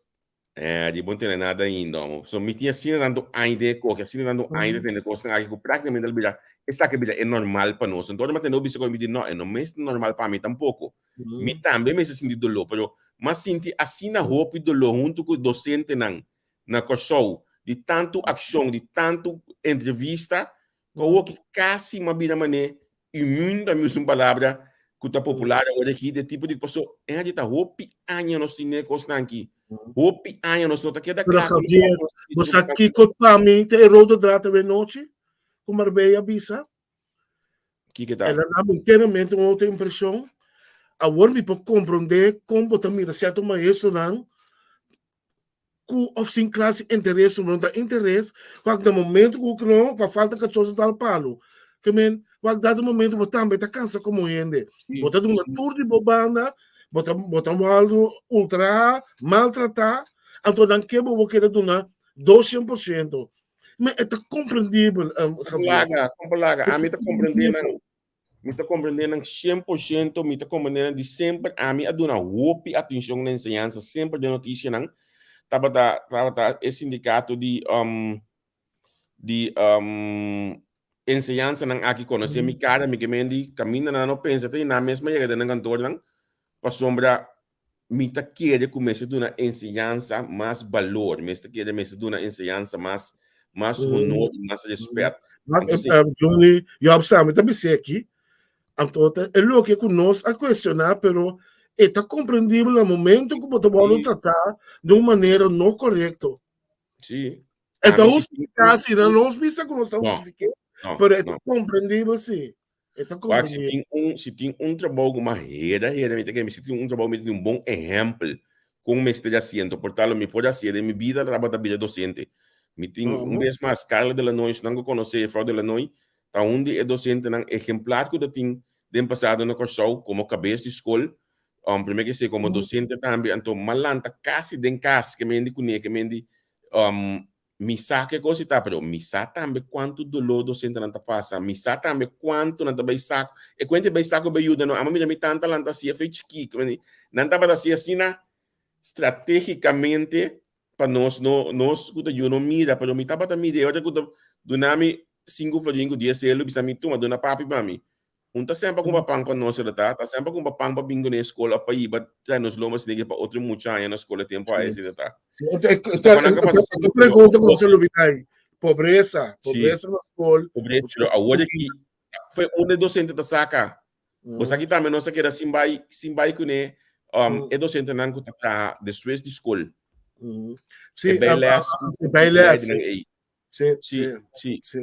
S1: Eh, di bon tene nada ainda, homo. So mi tin asina tanto aña den e koki, asina tanto aña den e kosnan aki ku práktikamente al bira, esaki a bira e normal pa nos. Anto ora mi a tende bisa ku mi di no, e no mes normal pa mi tampoko. Mi tambe mester sinti doló, pero m'a sinti asina hopi doló huntu ku dosentenan na Kòrsou di tantu akshon, di tantu entrevista, ku awoki kasi m'a bira manera Immuun ta mi usa un palabra ku ta popular awor aki, de tipo di paso e hende ta hopi aña nos tin e kosnan aki. Hopi aña nos no ta keda
S2: Pero Javier, bo sa kiko pa mi ta e rode draad awe nochi ku Marbella a bisa?
S1: Kiko ta?
S2: El a dami enteramente un otro impreshon. Awor mi por komprondé kon bo ta mira sierto maestronan ku of sin klase interes no ta interes wak na momento ku no pa falta kachó sa tal palo ke men wak dado momento bo tambe ta kansa komo hende bo ta duna tur di bo banda bo ta bo ta wòrdu ultraha maltratá anto nan ke bo bo keda duna 200% me e ta komprendibel
S1: Javier. Laga, laga, ami ta komprendé nan. Mi ta comprende nan 100%, mi ta comprende nan di semper. Ami a duna hopi atencion na enseñansa, semper den noticianan. Tabata, tabata e sindicato di, um, di um, enseñansanan aki conoce mi cara, mi ke men di caminda nan no pensa te nan mes ma yega den nan kantoornan, pasobra mi ta kere ku mester duna enseñansa mas balor, mester kere mester duna enseñansa mas mas honor i mas respet.
S2: Entonces, Johnny, Job sa, mi ta bis'é aki, anto ta e loke ku nos a kuestioná, pero e ta komprendibel na momento ku bo ta wòrdu tratá di un manera no korekto.
S1: Sí.
S2: E ta hustifiká, si nan nos bisa ku nos ta hustifiké, pero e ta komprendibel si. E ta
S1: Wak, si tin un, si tin un trabou ku mas hera hera mi ta kere, si tin un trabou mi tin un bon ehèmpel kon mester hasi, anto por tal mi por hasi den mi bida tabata bira dosente. Mi tin un bes mas Carla de la Noy, esnan ku konosé juffrouw de la Noy, ta un di e dosentenan ehemplar ku ta tin den pasado na Kòrsou komo kabes di skol, promé ke esei komo dosente tambe, anto m'a lanta kasi den kas ke mendi kuné, ke mendi Mi sa ke kos i ta, pero mi sa tambe kuantu doló dosentenan ta pasa. Mi sa tambe kuantu nan ta bai saku. E kuenta e bai saku bai yuda no. Amo mira mi tanta lanta hasié fe chikí. Nan tabata hasié asina stratégikamente pa nos no nos ku ta yu no mira, pero mi tabata mira e ora ku ta duna mi sinku florin ku dies elo bisa mi tuma duna papi pa mi. Un ta semper kumpra pan pa nos ta, ta semper kumpra pan pa bin kuné skol òf pa hiba trae nos lomba asina ke pa otro mucha haña na skol e tempu a esei ta.
S2: E pregunta ku nos a lubidá ei, pobresa, pobresa na skol.
S1: Pobresa, pero awor aki foi unda e dosente ta saka. Bo sa ki tambe nos a keda sin bai, sin bai kuné e dosentenan ku ta traha despues di skol.
S2: E
S1: bijles,
S2: e bijles.
S1: Sí, sí, sí. Sí,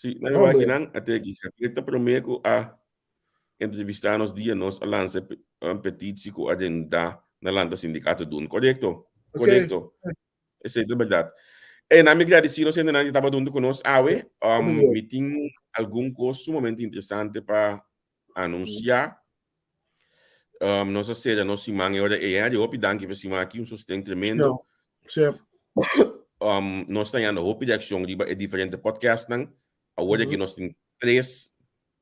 S1: sí. Nan oh, aki nan ate aki. Javier ta promé ku a entrevistá nos dia nos a lansa un petitsie ku a denda na lanta sindikato doen. Korekto, korekto. Esei ta bèrdat. E nan mi gradisí nos hendenan ku tabata huntu ku nos awe. Um, mi tin algun kos sumamente interesante pa anunsiá. Um, nos a sera nos siman e ora ei. Henry, hopi danki pa siman aki, un sosten tremendo.
S2: No, sí.
S1: Um, nos ta hallando hopi reaccion riba e diferente podcastnan. Awor aki nos tin tres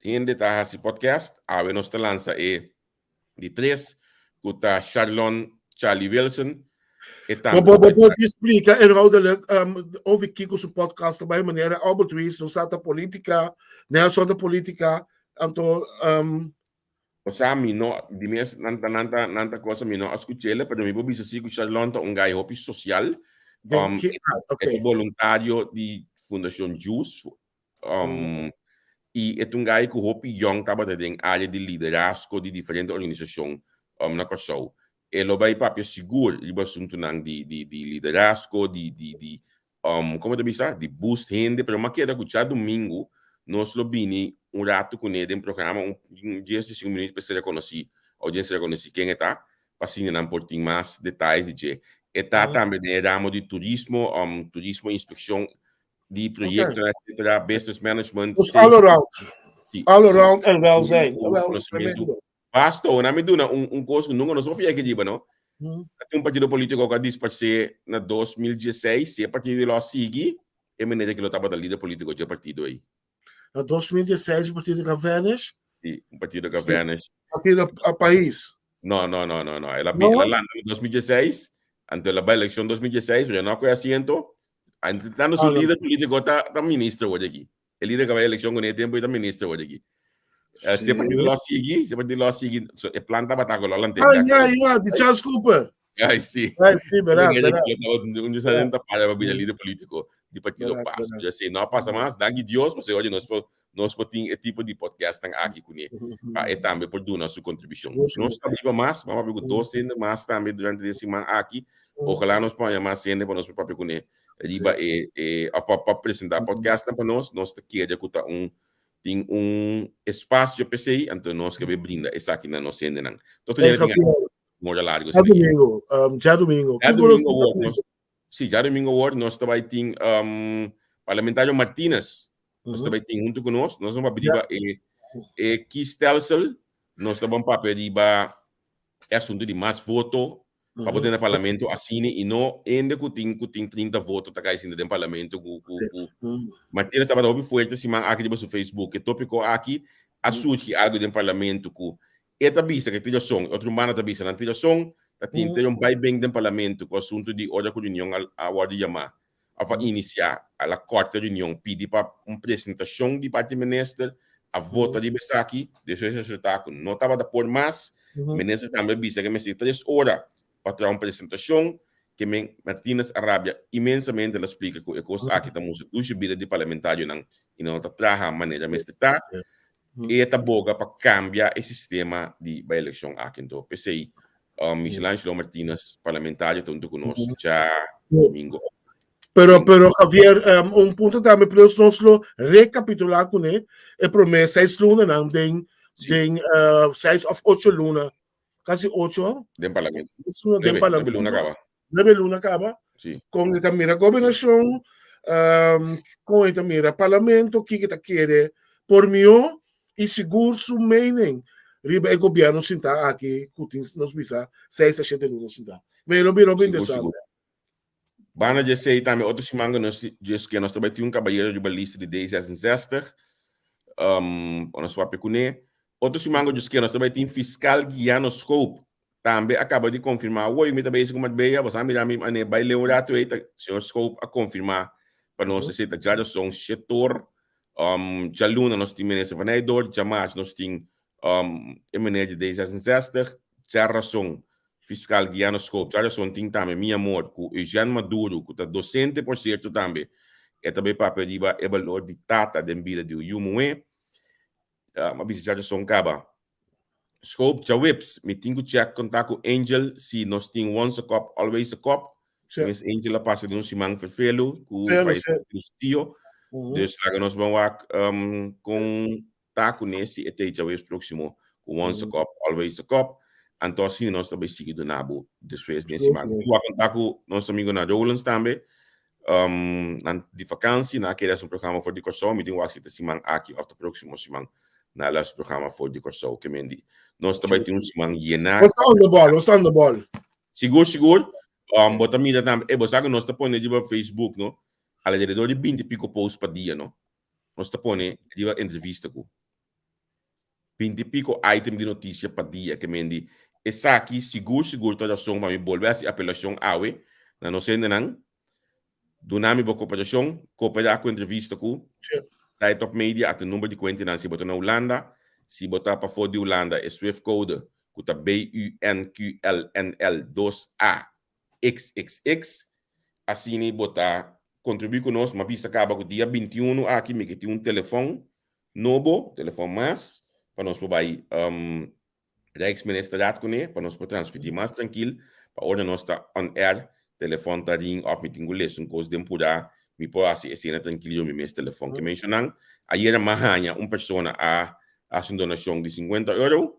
S1: hende ta hasi podcast. Awe nos ta lansa e di tres, ku ta Charlon Charlie Wilson.
S2: E tambe Bo, bo, bo, bo explica inhoudelijk um, over Kiko su podcast bij meneer Albert Ruiz, no sa ta politica, Nelson ta politica, anto um,
S1: Osea mi no, di mes nan ta nan ta nan ta cosa mi no a scuchele, pero mi por bisa si cu Charlon ta un guy hopi social.
S2: Den ki ah,
S1: E
S2: okay.
S1: ta boluntario di Fundacion Juice. Y e ta un guy cu hopi yong tabata den area di liderazgo di diferente organisacion na Corsou. E lo bai papia sigur riba asuntunan di di di liderazgo, di di di como ta bisa, di boost hende, pero m'a keda cu djadumingu nos lo bini un rato cune den programa, un dies di cinco minuut pa e ser reconoci, audiencia reconoci ken e ta, pa asina nan por tin mas detayes di dje. E ta tambe den e ramo di turismo, turismo inspeccion. di proyecto, etcétera, business management.
S2: Dus all around. All around en welzijn. Wel,
S1: Basta, ora mi duna un, un kos ku nunka nos papia aki riba, no? Un partido polítiko ku a disparsé na 2016, si e partido lo a sigui, e manera ku lo tabata lider polítiko dje partido ei.
S2: Na 2016 un partido ku a vanish?
S1: Si, un partido ku a vanish.
S2: Partido a pais?
S1: No, no, no, no, no. El a, no? El a landa na 2016, anto el a bai elekshon 2016, pero no a kohe asiento. Anto su lider polítiko ta, ta minister awor aki. E lider ku a bai elekshon kuné e tempu ei ta minister awor aki. Eh, si e partido lo a sigui, si e partido lo a sigui, so e plan tabata ku lo a lant'é
S2: Ah, bèk. ja, ja, di Charles Cooper.
S1: Ai, si.
S2: Ai, si, berá, berá.
S1: Un di sa ta para pa bira lider polítiko di partido
S2: Berá,
S1: Pas.
S2: berá.
S1: Pero si no a pasa mas, danki Dios, pasobra oye nos por nos por tin e tipo di podcastnan aki kuné pa e tambe por duna su kontribushon. Nos ta biba mas, mama papia ku dos hende mas tambe durante di e siman aki. Ojalá nos por haña mas hende pa nos por papia kuné riba e e of pa pa presentá podcastnan pa nos. Nos ta kere ku ta un tin un espasio p'esei, anto nos ke bay brinda esaki na nos hendenan. Tot
S2: Hey,
S1: hende tin
S2: Javier,
S1: un hora largo
S2: dja
S1: esaki.
S2: domingo, djadomingo.
S1: Dja
S2: Kiko nos
S1: domingo awor, nos, sí, djadomingo awor nos ta bay tin um, parlamentario Martinez. Nos ta bay tin hunto ku nos. Nos no papia riba e, e kiesstelsel, nos ta ban papia riba e asunto di mas voto pa bo tene parlamento asina y no hende cu tin cu tin 30 voto ta cay sinta den parlamento cu cu cu Martinez tabata hopi fuerte siman aki riba su Facebook e topico aki a surgi algo den parlamento cu e ta bisa cu e tin rason e otro banda ta bisa nan tin rason ta tin te un bay ben den parlamento cu asunto di ora cu reunion a a wordo yama of a inicia a la corte reunion pidi pa un presentacion di parti minister a vota riba esaki despues resulta cu no tabata por mas minister tambe a bisa cu mester tres ora pa traha un presentacion ke men Martinez a rabia inmensamente el a splica cu e cos aki ta mustra dushi bida di parlamentarionan y nan no ta traha manera mester ta e ta boga pa cambia e sistema di bay eleccion aki anto p'esey Michelangelo Martinez parlamentario ta hunto cu nos dja domingo.
S2: Pero, pero Javier, um, un punto tambe, plus nos lo recapitula kuné e promé seis lunanan den,
S1: Sí.
S2: den uh, seis of ocho luna, casi ocho.
S1: Den parlamento.
S2: Seis luna den
S1: Nueve,
S2: parlamento.
S1: nueve luna caba.
S2: Nueve luna caba.
S1: Sí.
S2: Kon e ta mira gobernashon, um, kon e ta mira parlamento, kiko e ta kere por mihó i sigur su mening riba e gobièrnu sintá aki ku tin nos bisa seis a shete luna sintá. Me lo bira hopi
S1: Sigur,
S2: interesante.
S1: sigur. Banda di esei tambe otro siman ku nos djes ke nos ta bai tin un kabayero riba lista di D66, um, pa nos papia kuné. Otro siman ku djes ke nos ta bai tin fiskal Guiano Schoop Tambe a kaba di konfirmá awor mi ta bezig ku Marbella, bo sa mira mi ane bai leu un ratu ei ta señor Schoop a konfirmá pa nos esei ta djarason shetor um djaluna nos tin minister Van Eydoort, djamars nos tin um e meneer di D66, djarason fiskal Guiano Schoop, djarason tin tambe mi amor ku Eugène Maduro ku ta dosente por sierto tambe e ta bai papia riba e balor di tata den bida di un yu muhé, a bisa djarason kaba. Schoop djaweps mi tin ku check konta ku Angel si nos tin once a cop always a cop.
S2: Sí.
S1: Mes Angel a pasa den un siman ferfelu ku
S2: Felu,
S1: fallecimento
S2: sí.
S1: di su tio. Dus laga nos ban wak um, kon ta kuné si e ta e djaweps próksimo ku once a cop always a cop. Anto asina nos ta bai sigui duna bo despues den
S2: Sigur,
S1: siman.
S2: sigur.
S1: Wak konta ku nos amigonan Rolands tambe. Um, nan di vakansi, nan a kere hasi un programa for di Kòrsou. Mi tin wak si ta siman aki òf ta próksimo siman na las programa for di Kòrsou ke men di. Nos ta bai tin un siman yená.
S2: Nos ta on the ball, nos ta on the ball.
S1: Sigur, sigur. Um, bo ta mira tambe, eh, bo sa ku nos ta pone riba Facebook, no? Alrededor di binti piko post pa dia, no? Nos ta pone riba entrevista ku binti piko item di notisia pa dia ke men di. Esaki sigur, sigur ta rason pa mi bolbe hasi apelashon awe na nos hendenan. Duna mi bo koperashon, koperá ku entrevista ku Site Top Media at e number di kuentenan si bo ta na Hulanda, si bo ta pafó di Hulanda e Swift code ku ta BUNQLNL 2 A XXX. Asina bo ta kontribuí ku nos. Mi a bisa kaba ku dia 21 aki mi ke tin un telefòn nobo, telefòn mas, pa nos por bai Rijksministerraad kuné pa nos por transmití mas trankil, pa ora nos ta on air, telefòn ta ring òf mi tin ku lesa un kos den purá, mi por hasi esena trankil riba mi mes telefòn. Ke menshonan, ayera m'a haña un persona a hasi un donashon di sinkuenta euro,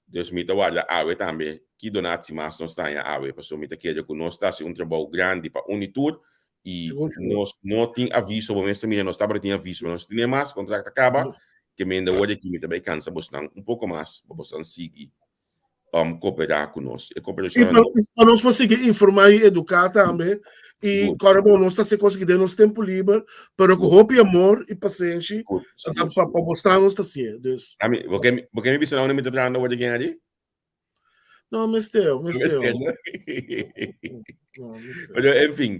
S1: dus mi ta warda awe tambe ki donatsi mas nos ta haña awe, pasobra mi ta kere ku nos ta hasi un trabou grandi pa uni tur. I nos no tin aviso, bo mester mira, nos tabata tin aviso, pero nos no tin mas, kontrakt a kaba, ke menda word aki mi ta bai kansa bosnan un poko mas pa bosnan sigui koperá ku nos. E koperashon
S2: I pa nos por sigui informá i eduká tambe, i kòrda bo nos ta hasi kos aki den nos tempu liber, pero ku hopi amor i pasenshi pa bosnan nos ta hasié. Dus.
S1: Ami, bo ke bo ke mi bisa nan unda mi ta trahando word aki, Henry?
S2: No, mester, mester.
S1: No, mester. Pero, en fin.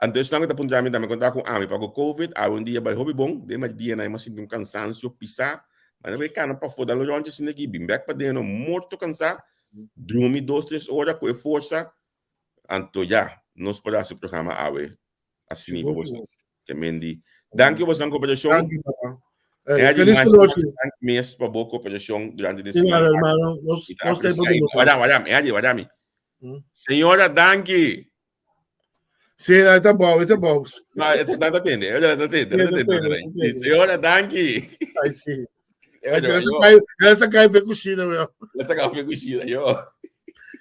S1: Anto esnan ku ta puntra mi tambe konta ku ami pa ku COVID, awe un dia bai hopi bon, den mas dia nan mi a sinti un kansansio pisá, ma nan bai kana pafó dan lo ròntje asina aki, bin bèk paden no morto kansá, drumi dos tres ora ku e forsa, anto ya, nos por hasi programa awe Asina pa boso. Te mendi. Danki boso cooperacion.
S2: Danki papa. Hey, feliz noche.
S1: Danki mes pa bo cooperacion durante
S2: de semana. hermano. Nos nos te podemos.
S1: Wada, wada, Eddie, wada mi. Señora, danki.
S2: Sí, está bom, está bom.
S1: No, está está tende, está tende, está tende. Señora, danki.
S2: Ai, sí. Essa cai, essa cai fe cucina, meu.
S1: Essa cai fe cucina, yo.